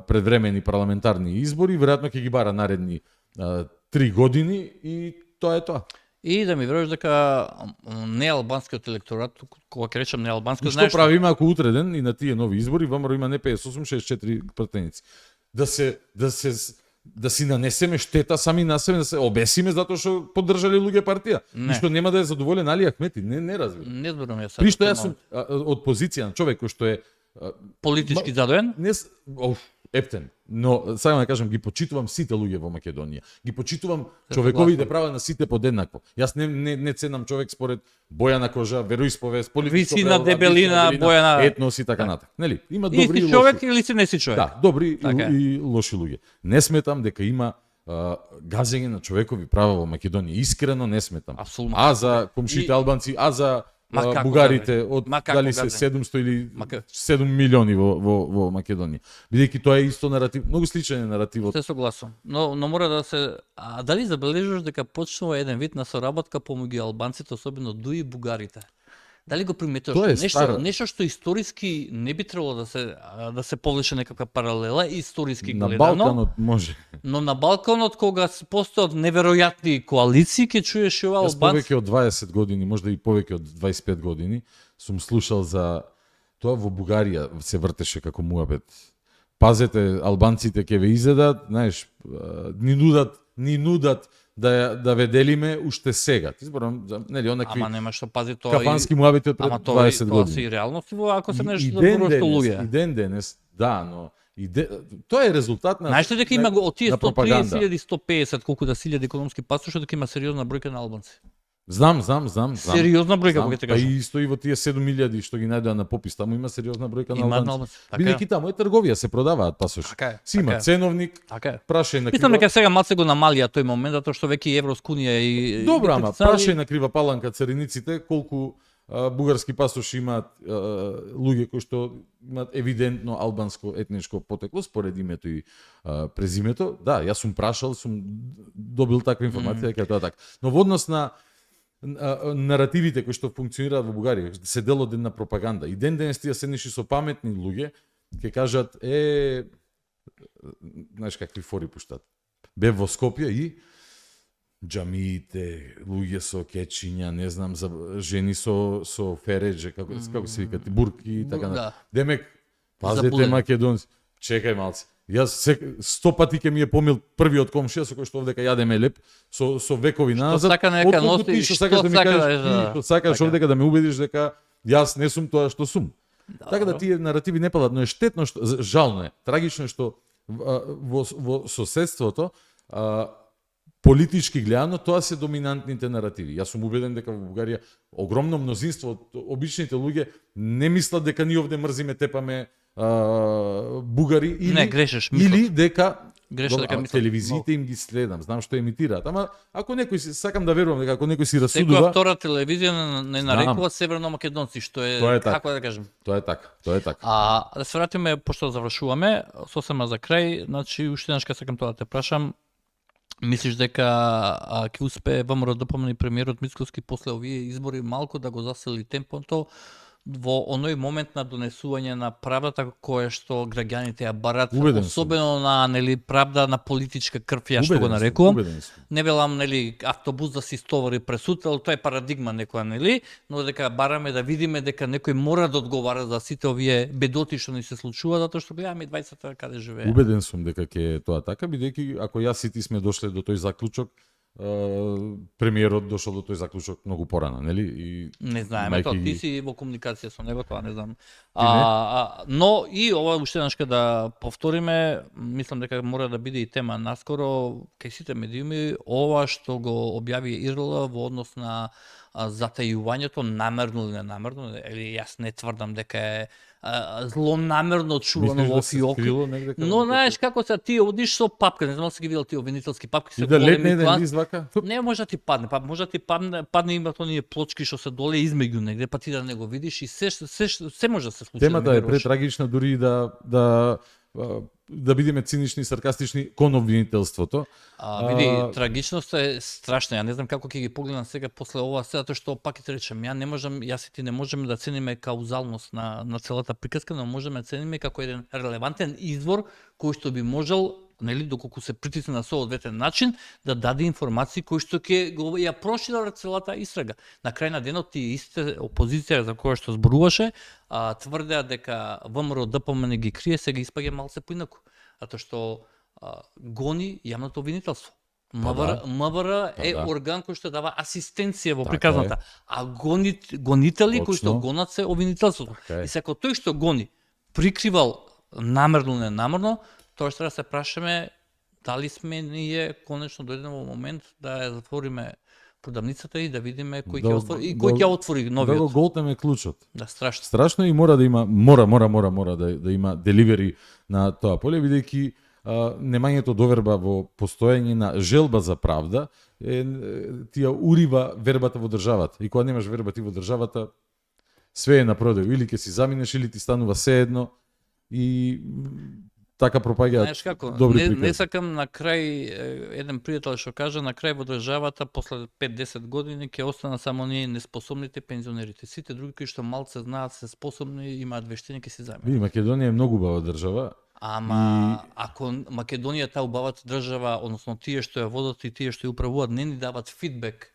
предвремени парламентарни избори, веројатно ќе ги бара наредни 3 години и тоа е тоа. И да ми веруваш дека не албанскиот електорат, кога ќе речам не албанскиот, знаеш што правиме ако утре ден и на тие нови избори ВМРО има не 58-64 пратеници. Да си нанесеме штета сами на себе, да се обесиме затоа што поддржале луѓе партија. И што нема да е задоволен Али Ахмети, не разбирам. Не зборувам јас. При што јас сум од позиција на човек кој што е политички задоен? Ептен. Но сакам да кажам, ги почитувам сите луѓе во Македонија. Ги почитувам човековите права на сите подеднакво. Јас не ценам човек според боја на кожа, вероисповест, политичко висина, дебелина, боја на етнос и така натаму. Нели? Има добри и лоши. Човек или си не си човек? Да, добри и лоши луѓе. Не сметам дека има газење на човекови права во Македонија. Искрено не сметам. Абсолютно. А за комшите албанци, а за бугарите од дали се 700 или 7 милиони во Македонија. Бидејќи тоа е исто наратив, многу сличен е наративот. Се согласувам. Но мора да се дали забележуваш дека почнува еден вид на соработка помеѓу албанците, особено Дуи и бугарите? Дали го приметуваш нешто што историски не би требало да се повлече некаква паралела историски гледано? На Балканот може. Но на Балканот кога постојат неверојатни коалиции, ќе чуеш и ова албанци. Јас повеќе од 20 години, можда и повеќе од 25 години сум слушал за тоа во Бугарија се вртеше како муабет. Пазете, албанците ќе ве изедат, знаеш, ни нудат да ве делиме уште сега. Ти зборам, нели, онакви. Ама нема што пази тоа. Кафански муабети од пред 20 години. Тоа се и реалност, ако се нешто просто луѓе. И ден денес, да, но тоа е резултат на. Знаеш ли дека има од тие 130.000-150 колку да силјади економски пасоши, дека има сериозна бројка на албанци? Знам. Сериозна бројка, кога ќе кажам. Па и исто и во тие 7.000 што ги најдоа на попис, таму има сериозна бројка на албанци. Бидејќи таму е трговија, се продаваат пасоши. Си има ценовник, прашај на. Мислам дека сега малце го намалија тој момент, затоа што веќе и Евроскунија и. Добро, ама прашај на Крива Паланка цариниците колку бугарски пасоши имаат луѓе кои што имаат евидентно албанско етничко потекло според името и презимето. Да, јас сум прашал, сум добил таква информација дека тоа така. Но во однос на наративите кои што функционираат во Бугарија, се дел од една пропаганда. И ден денес тие седнеш со паметни луѓе, ќе кажат знаеш какви фори пуштат. Бев во Скопје и џамиите, луѓе со кечиња, не знам, за жени со фередже, како се вика, бурки и така. Да. Демек, пазете Забудени. македонци. Чекај малце. Јас 100 пати ќе ми е помил првиот комшија со кој што овдека јадеме леп со векови назад. сака нека отколку носи, ти што што сакаш да ми сака кажеш, да е за- ти што сакаш така. овдека да ме убедиш дека јас не сум тоа што сум. Така да тие наративи не палат, но е штетно што жално е, трагично е што во соседството политички гледано тоа се доминантните наративи. Јас сум убеден дека во Бугарија огромно мнозинство од обичните луѓе не мислат дека ние овде мрзиме, тепаме бугари или Не, грешиш, мислат. или дека Грешиш дека мислат. телевизиите им ги следам, знам што емитираат, ама ако некој си сакам да верувам дека ако некој си Секоја расудува, втора телевизија не Знам. нарекува северно македонци, што е, Тоа е така. како да кажем. тоа е така, тоа е така. Да се вратиме, пошто завршуваме, сосема за крај, значи уште еднаш сакам тоа да те прашам. Мислиш дека ќе успее ВМРО да помени премиерот Мицкоски после овие избори малку да го засили темпото во оној момент на донесување на правдата која што граѓаните ја барат, Убеден сум. особено на нели правда на политичка крв, ја што го Убеден сум, нарекувам. убеден сум. Не велам нели автобус да се истовари пресутел, тоа е парадигма некоја нели, но дека бараме да видиме дека некој мора да одговара за сите овие бедоти што ни се случува затоа што гледаме 20-та каде живее. Убеден сум дека ќе е тоа така, бидејќи ако јас и ти сме дошле до тој заклучок, премиерот дошол до тој заклучок многу порано, нели? И Не знаеме, тоа имајќи ти ги- си во комуникација со него, тоа не знам. не? Но и ова уште еднаш да повториме, мислам дека мора да биде и тема наскоро кај сите медиуми, ова што го објави ИРЛ во однос на затајувањето, намерно или ненамерно, или јас не тврдам дека е злонамерно чувано Мислиш во да се фиоки. скрило негде каде? Но знаеш како се ти одиш со папка, не знам се ги видел ти обвинителски папки И со да летне големи еден клан. лист вака? Туп. Не може да ти падне, па може да ти падне имат оние плочки што се доле измеѓу негде, па ти да не го видиш и се може да се случи. Темата да не е веруваш. претрагична дури и да бидеме цинични, саркастични кон обвинителството. Види, трагичноста е страшна. Ја не знам како ќе ги погледам сега после ова, затоа што пак ќе ти речем, јас и ти не можеме да цениме каузалност на целата приказка, но можеме да цениме како еден релевантен извор кој што би можел, нели, доколку се притисне на соодветен начин, да даде информации кои што ќе го ја прошира целата истрага. На крај на денот тие истите опозиција за која што зборуваше, тврдеа дека ВМРО ДПМН ги крие, сега испаѓа малце поинаку, затоа што гони јавното обвинителство. МВР е да. орган кој што дава асистенција во Така приказната, а гонители кои што Точно. гонат се обвинителството. Така е. И се ако тој што гони прикривал намерно ненамерно, тоа што треба да се прашаме дали сме ние конечно дојдено во момент да ја затвориме продавницата и да видиме кој ќе отвори и кој ќе отвори Да го новиот. голтаме клучот. Да, страшно. Страшно е и мора да има мора да има деливери на тоа поле, бидејќи немањето доверба во постоење на желба за правда ти ја урива вербата во државата. И кога немаш верба ти во државата, све е на продај. Или ќе си заминеш, или ти станува сеедно и така пропаѓаат Знаеш како, добри не прикази. сакам на крај еден пријател што кажа на крај во државата после 5-10 години ќе остана само ние неспособните пензионерите. Сите други кои што малце знаат се способни, имаат вештини ќе се заминат. Види, Македонија е многу убава држава. Ама ако Македонија таа убавата држава, односно тие што ја водат и тие што ја управуваат не ни дават фидбек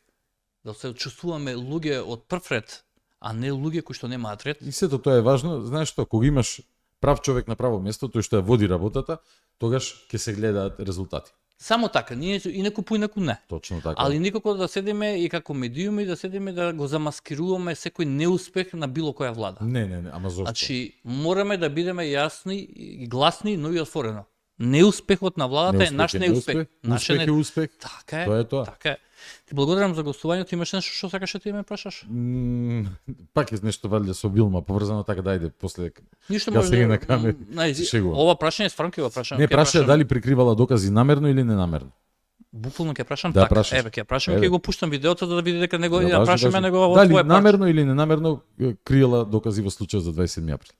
да се чувствуваме луѓе од прв ред, а не луѓе кои што немаат ред. И сето тоа е важно. Знаеш што, кога имаш прав човек на право место, тој што ја води работата, тогаш ќе се гледаат резултати. Само така, ние инаку поинаку не. Точно така. Али никако да седиме и како медиуми да седиме да го замаскируваме секој неуспех на било која влада. Не, ама зошто? Значи, мораме да бидеме јасни и гласни, но и отворено. Неуспехот на владата е наш неуспех. Наше Успех е успех. Така е. Тоа е тоа. Така е. Ти благодарам за гостувањето. Имаш нешто што сакаш да ти ме прашаш? Пак е нешто валјда со Вилма поврзано, така да ајде после. Ништо Јас може сега на камера се шегувам. Ова прашање е Франкова прашање. Не Ќе праша прашам- дали прикривала докази намерно или ненамерно. Буквално ќе прашам Да, така. прашаш. Еве ќе прашам, Еве. ќе го пуштам видеото за да види дека него Да, ја важно, прашаме важно. него во Дали твоја намерно или ненамерно криела докази во случајот за 27 април.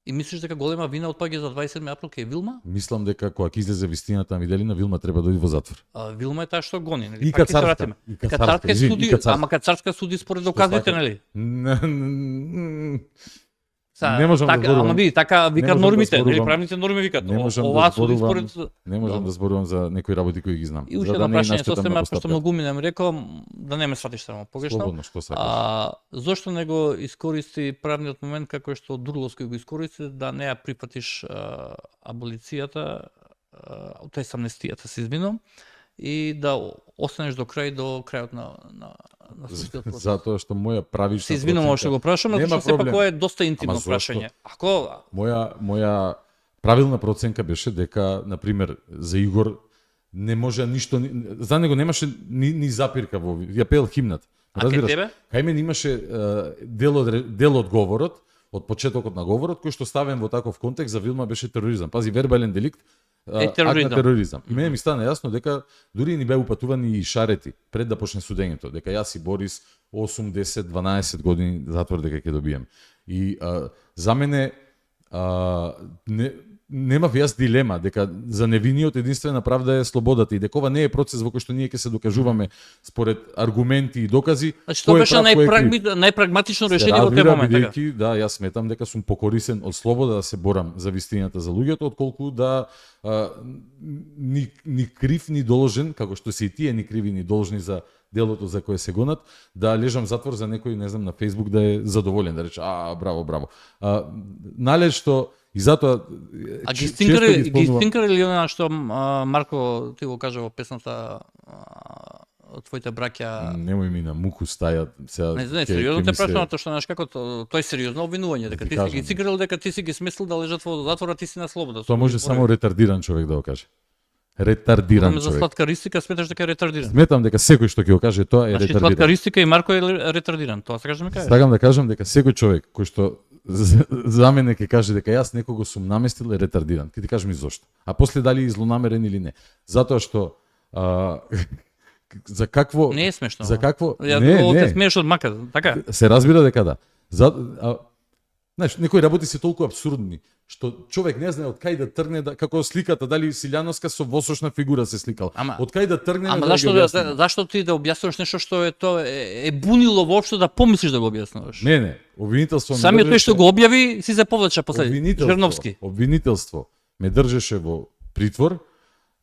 И мислиш дека голема вина отпаѓа за 27 април кај Вилма? Мислам дека кога ќе излезе вистината на Виделина, Вилма треба да оди во затвор. Вилма е таа што гони, нели? И Пак ќе се Кацарска. вратиме. И Кацарска, Кацарска извини, суди, и Кацарска. ама Кацарска суди според доказите, сака? нели? Не можам да зборувам. Ама види, така Не викаат можам да нормите, нели зборувам. правните норми викаат. Не можам да Оваа суди зборувам. според Не можам да зборувам за некои работи кои ги знам. И уште за да едно не прашање наштетам состема, на пошто постапката. многу минем рекол, да не ме сватиш само погрешно. Слободно, што сакаш. Зошто не го искористи правниот момент како што Дурловски го искористи да не ја прифатиш аболицијата, тој амнестијата се извинувам, и да останеш до крајот на судскиот процес. Затоа што моја правична Се извинувам што го прашам, Нема затоа сепак проблем. ова е доста интимно Ама зошто? прашање. Ако Моја правилна проценка беше дека, на пример, за Игор не може ништо, за него немаше ни запирка во ја пеел химната. А кај тебе? Кај мене имаше дел од говорот, од почетокот на говорот, кој што ставен во таков контекст за Вилма беше тероризам. Пази, вербален деликт, акт тероризам. на тероризам. И мене ми стана јасно дека дури ни беа упатувани и шарети пред да почне судењето, дека јас и Борис 8, 10, 12 години затвор дека ќе добием. И за мене немав јас дилема дека за невиниот единствена правда е слободата и дека ова не е процес во кој што ние ќе се докажуваме според аргументи и докази. Значи тоа беше најпрагматично решение во тој момент, така. Бидејќи, да, јас сметам дека сум покорисен од слобода да се борам за вистината за луѓето, отколку да ни крив ни должен, како што се и тие ни криви ни должни за делото за кое се гонат, да лежам затвор за некој, не знам, на Facebook да е задоволен, да рече, браво, браво. Нале што и затоа ги стинкари ли она што Марко ти го кажа во песната твоите браќа? Немој ми на муку стаја сега. Не, сериозно те прашувам тоа што знаеш како тоа е сериозно обвинување дека ти си ги циграл, дека ти си ги смислил да лежат во затвора, ти си на слобода. Тоа може само ретардиран човек да го каже. Ретардиран човек. За сладкаристика сметаш дека е ретардиран. Сметам дека секој што ќе го каже тоа е ретардиран. Сладкаристика и Марко е ретардиран. Тоа сакаш да ми кажеш? Сакам да кажам дека секој човек кој што за мене ќе каже дека јас некого сум наместил е ретардиран. Ќе ти кажам и зошто. А после дали е злонамерен или не. Затоа што за какво не е смешно. За какво? Те смееш од мака, така? Се разбира дека да. Знаеш, некои работи се толку апсурдни што човек не знае од кај да тргне како сликата дали Силјановска со восочна фигура се сликал. Од кај да тргне зашто ти да објаснуваш нешто што е бунило воопшто да помислиш да го објаснуваш? Не, обвинителство самиот тој што го објави си се повлече после Жерновски. Обвинителство ме држеше во притвор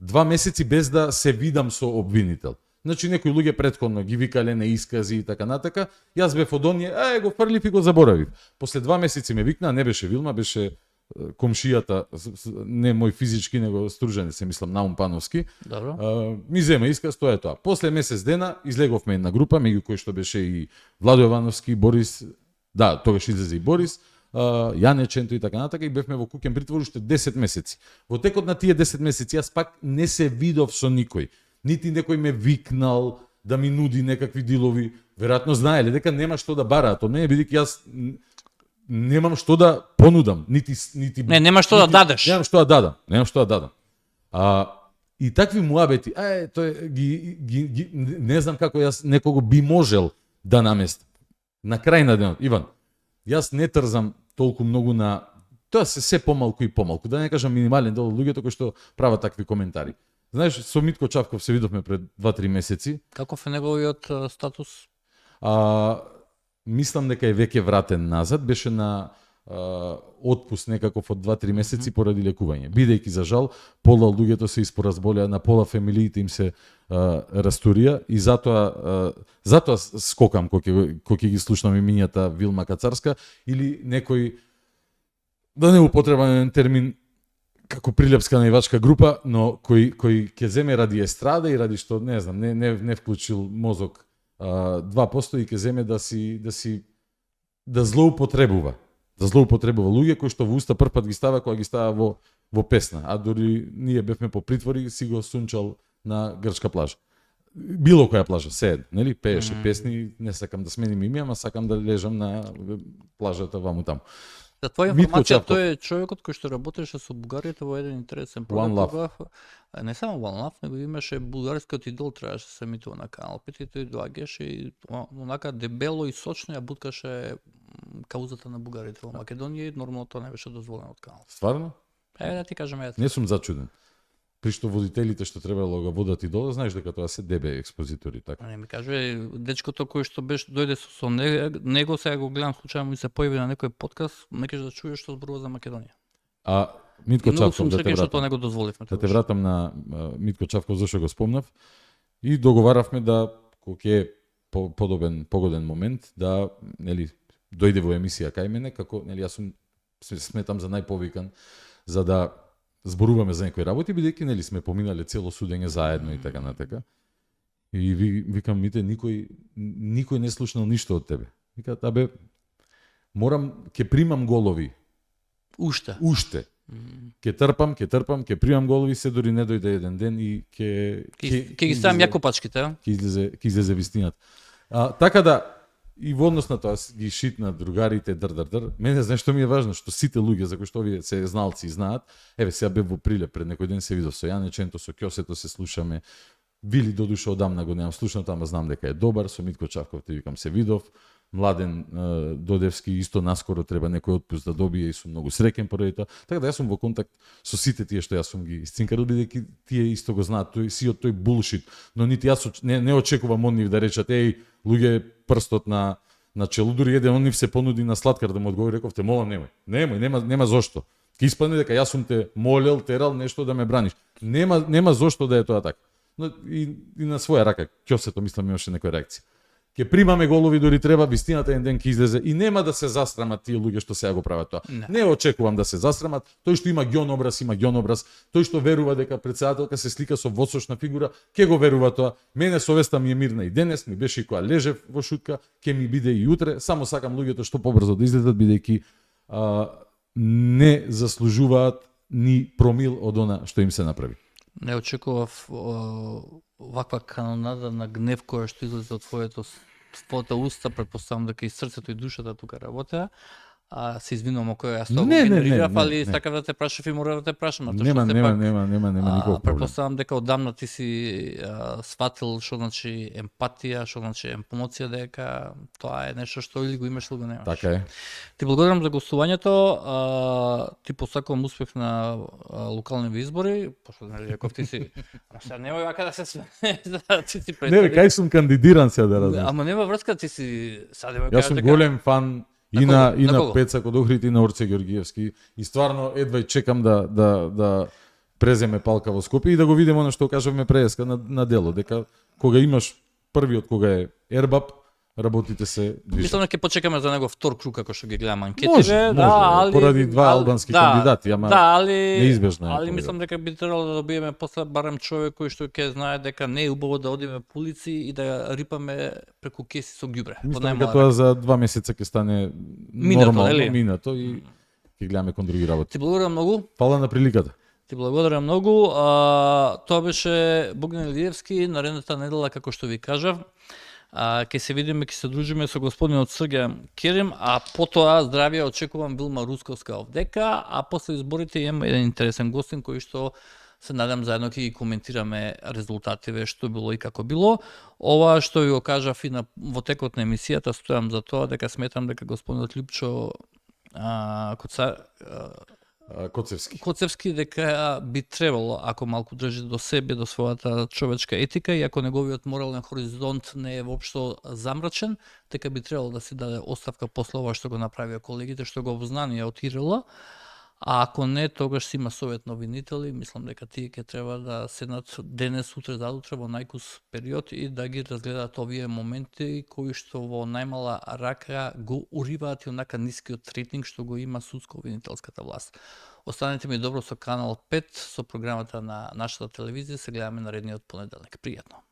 2 месеци без да се видам со обвинител. Значи некои луѓе претходно ги викале на искази и така натака. Јас бев од оние, го фрлив и го заборавив. После 2 месеци ме викна, не беше Вилма, беше комшијата, не мој физички, него стружен, се мислам Наум Пановски. Добро. Ми зема исказ, тоа е тоа. После месец дена излеговме една група, меѓу кои што беше и Владо Јовановски, Борис, да, тогаш излезе и Борис, Јане Ченто и така натака, и бевме во куќен притвор уште 10 месеци. Во текот на тие 10 месеци јас пак не се видов со никој. Нити некој ме викнал да ми нуди некакви дилови. Веројатно знаеле дека нема што да бараат од мене, бидејќи јас немам што да понудам, нити нема што да дадеш. Немам што да дадам. И такви муабети, тој не знам како јас некого би можел да наместам. На крај на денот, Иван, јас не трзам толку многу на тоа се помалку и помалку, да не кажам минимален дел од луѓето кои што прават такви коментари. Знаеш, со Митко Чавков се видовме пред 2-3 месеци. Каков е неговиот статус? Мислам дека е веќе вратен назад, беше на отпуст некаков од 2-3 месеци поради лекување. Бидејќи за жал пола луѓето се испоразболеа, на пола фамилиите им се растурија и затоа скокам кога ќе ги слушнам имињата Вилма Кацарска или некој, да не употребам термин како прилепска наивачка група, но кој ќе земе ради естрада и ради што не знам, не вклучил мозок 2% и ќе земе да злоупотребува луѓе кои што во уста првпат ги става кога ги става во песна, а дури ние бевме по притвори си го сунчал на грчка плажа. Било која плажа, се, нели, пееше песни, не сакам да сменим име, ама сакам да лежам на плажата ваму таму. За твоја информација, тој е човекот кој што работеше со бугарите во еден интересен проект. Не само One Love, него имаше бугарскиот идол, требаше се емитува на Канал 5 и тој доаѓаше и онака дебело и сочно ја буткаше каузата на бугарите во Македонија и нормално тоа не беше дозволено од Канал. Стварно? Да ти кажам јас. Не сум зачуден. при што водителите што требало го водат и долу, знаеш дека тоа се ДБ експозитори, така. Не ми кажува дечкото кој што дојде со него, сега го гледам случајно и се појави на некој подкаст, мекаш да чуеш што зборува за Македонија. А Митко И многу Чавков, сум да те среќен што вратам. тоа него дозволивме. Да те вратам на Митко Чавков, зашто го спомнав. И договаравме да кога ќе подобен погоден момент да, нели, дојде во емисија кај мене, како, нели, јас сум сметам за најповикан за да зборуваме за некои работи, бидејќи, нели, сме поминале цело судење заедно и така натака. И викам, Мите, никој не слушнал ништо од тебе. Вика, абе, ќе примам голови. Уште. Ќе трпам, ќе примам голови, се дори не дојде еден ден и ќе ги ставам јако пачките, ќе излезе вистината. Така да, и во однос на тоа ги шитна другарите, мене знаеш што ми е важно, што сите луѓе за кои што овие се зналци и знаат, еве сега бев во Прилеп пред некој ден, се видов со Јане Ченто, со Ќосето се слушаме, Вили додуша одамна го немам слушнато, ама знам дека е добар, со Митко Чавков те викам се видов, Младен Додевски исто наскоро треба некој отпуст да добие и сум многу среќен поради тоа. Така да јас сум во контакт со сите тие што јас сум ги исцинкарил, бидејќи тие исто го знаат сиот тој булшит, но нити јас не очекувам од нив да речат еј луѓе прстот на чело, дури еден од нив се понуди на сладкар да му одговори, реков те молам нема зошто. Ќе испадне дека јас сум те молел, терал нешто да ме браниш. Нема зошто да е тоа така. Но и на своја рака Ќосето мислам имаше некоја реакција. Ќе примаме голови дори треба, вистината еден ден ќе излезе и нема да се засрамат тие луѓе што сега го прават тоа. Не очекувам да се засрамат. Тој што има ѓон образ, тој што верува дека претседателка се слика со водсошна фигура, ќе го верува тоа. Мене совеста ми е мирна и денес, ми беше и кога лежев во шутка, ќе ми биде и утре. Само сакам луѓето што побрзо да излетат, бидејќи не заслужуваат ни промил од она што им се направи. Не очекував ваква канонада на гнев која што излезе од твојата уста, претпоставам дека и срцето и душата тука работеа. Се извинувам ако јас тоа го генерирав, али сакав да те прашав и мора да те прашам. Нема никаков проблем. Претпоставам дека одамна ти си сватил што значи емпатија, што значи емоција, дека тоа е нешто што или го имаш или го немаш. Така е. Ти благодарам за гостувањето. Ти посакувам успех на локалните избори, пошто нели реков ти си. Сега немој вака да се ти си Не, кај сум кандидиран сега да разбереш. Ама нема врска, ти си сега немој Јас сум голем фан и на Пеца Кодохрит и на Орце Георгиевски и стварно едва и чекам да преземе палка во Скопје и да го видиме она што кажавме преска на дело, дека кога имаш првиот кога е Ербап, работите се движат. Мислам дека ќе почекаме за него втор круг како што ги гледам анкетите, може, поради два албански кандидати, ама неизбежно е. Али мислам дека би требало да добиеме после барем човек кој што ќе знае дека не е убаво да одиме по улици и да рипаме преку кеси со ѓубре. Мислам дека тоа за 2 месеца ќе стане нормално минато и ќе гледаме кон други работи. Ти благодарам многу. Фала на приликата. Ти благодарам многу. Тоа беше Богдан Илиевски, наредната недела како што ви кажав. Ќе се видиме, ќе се дружиме со господинот Срѓан Керим, а потоа здравје очекувам Вилма Русковска овдека, а после изборите имам еден интересен гостин кој што се надам заедно ќе ги коментираме резултативе што било и како било. Ова што ви го кажав и во текот на емисијата, стојам за тоа дека сметам дека господинот Лјупчо Коцевски дека би требало, ако малку држи до себе, до својата човечка етика и ако неговиот морален хоризонт не е воопшто замрачен, дека би требало да си даде оставка после ова што го направија колегите, што го обзнанија од ИРЛ. А ако не, тогаш си има совет на обвинители, мислам дека тие ќе треба да седнат денес, утре, задутре во најкус период и да ги разгледаат овие моменти кои што во најмала рака го уриваат и онака нискиот рейтинг што го има судско-обвинителската власт. Останете ми добро со Канал 5, со програмата на нашата телевизија, се гледаме наредниот понеделник. Пријатно.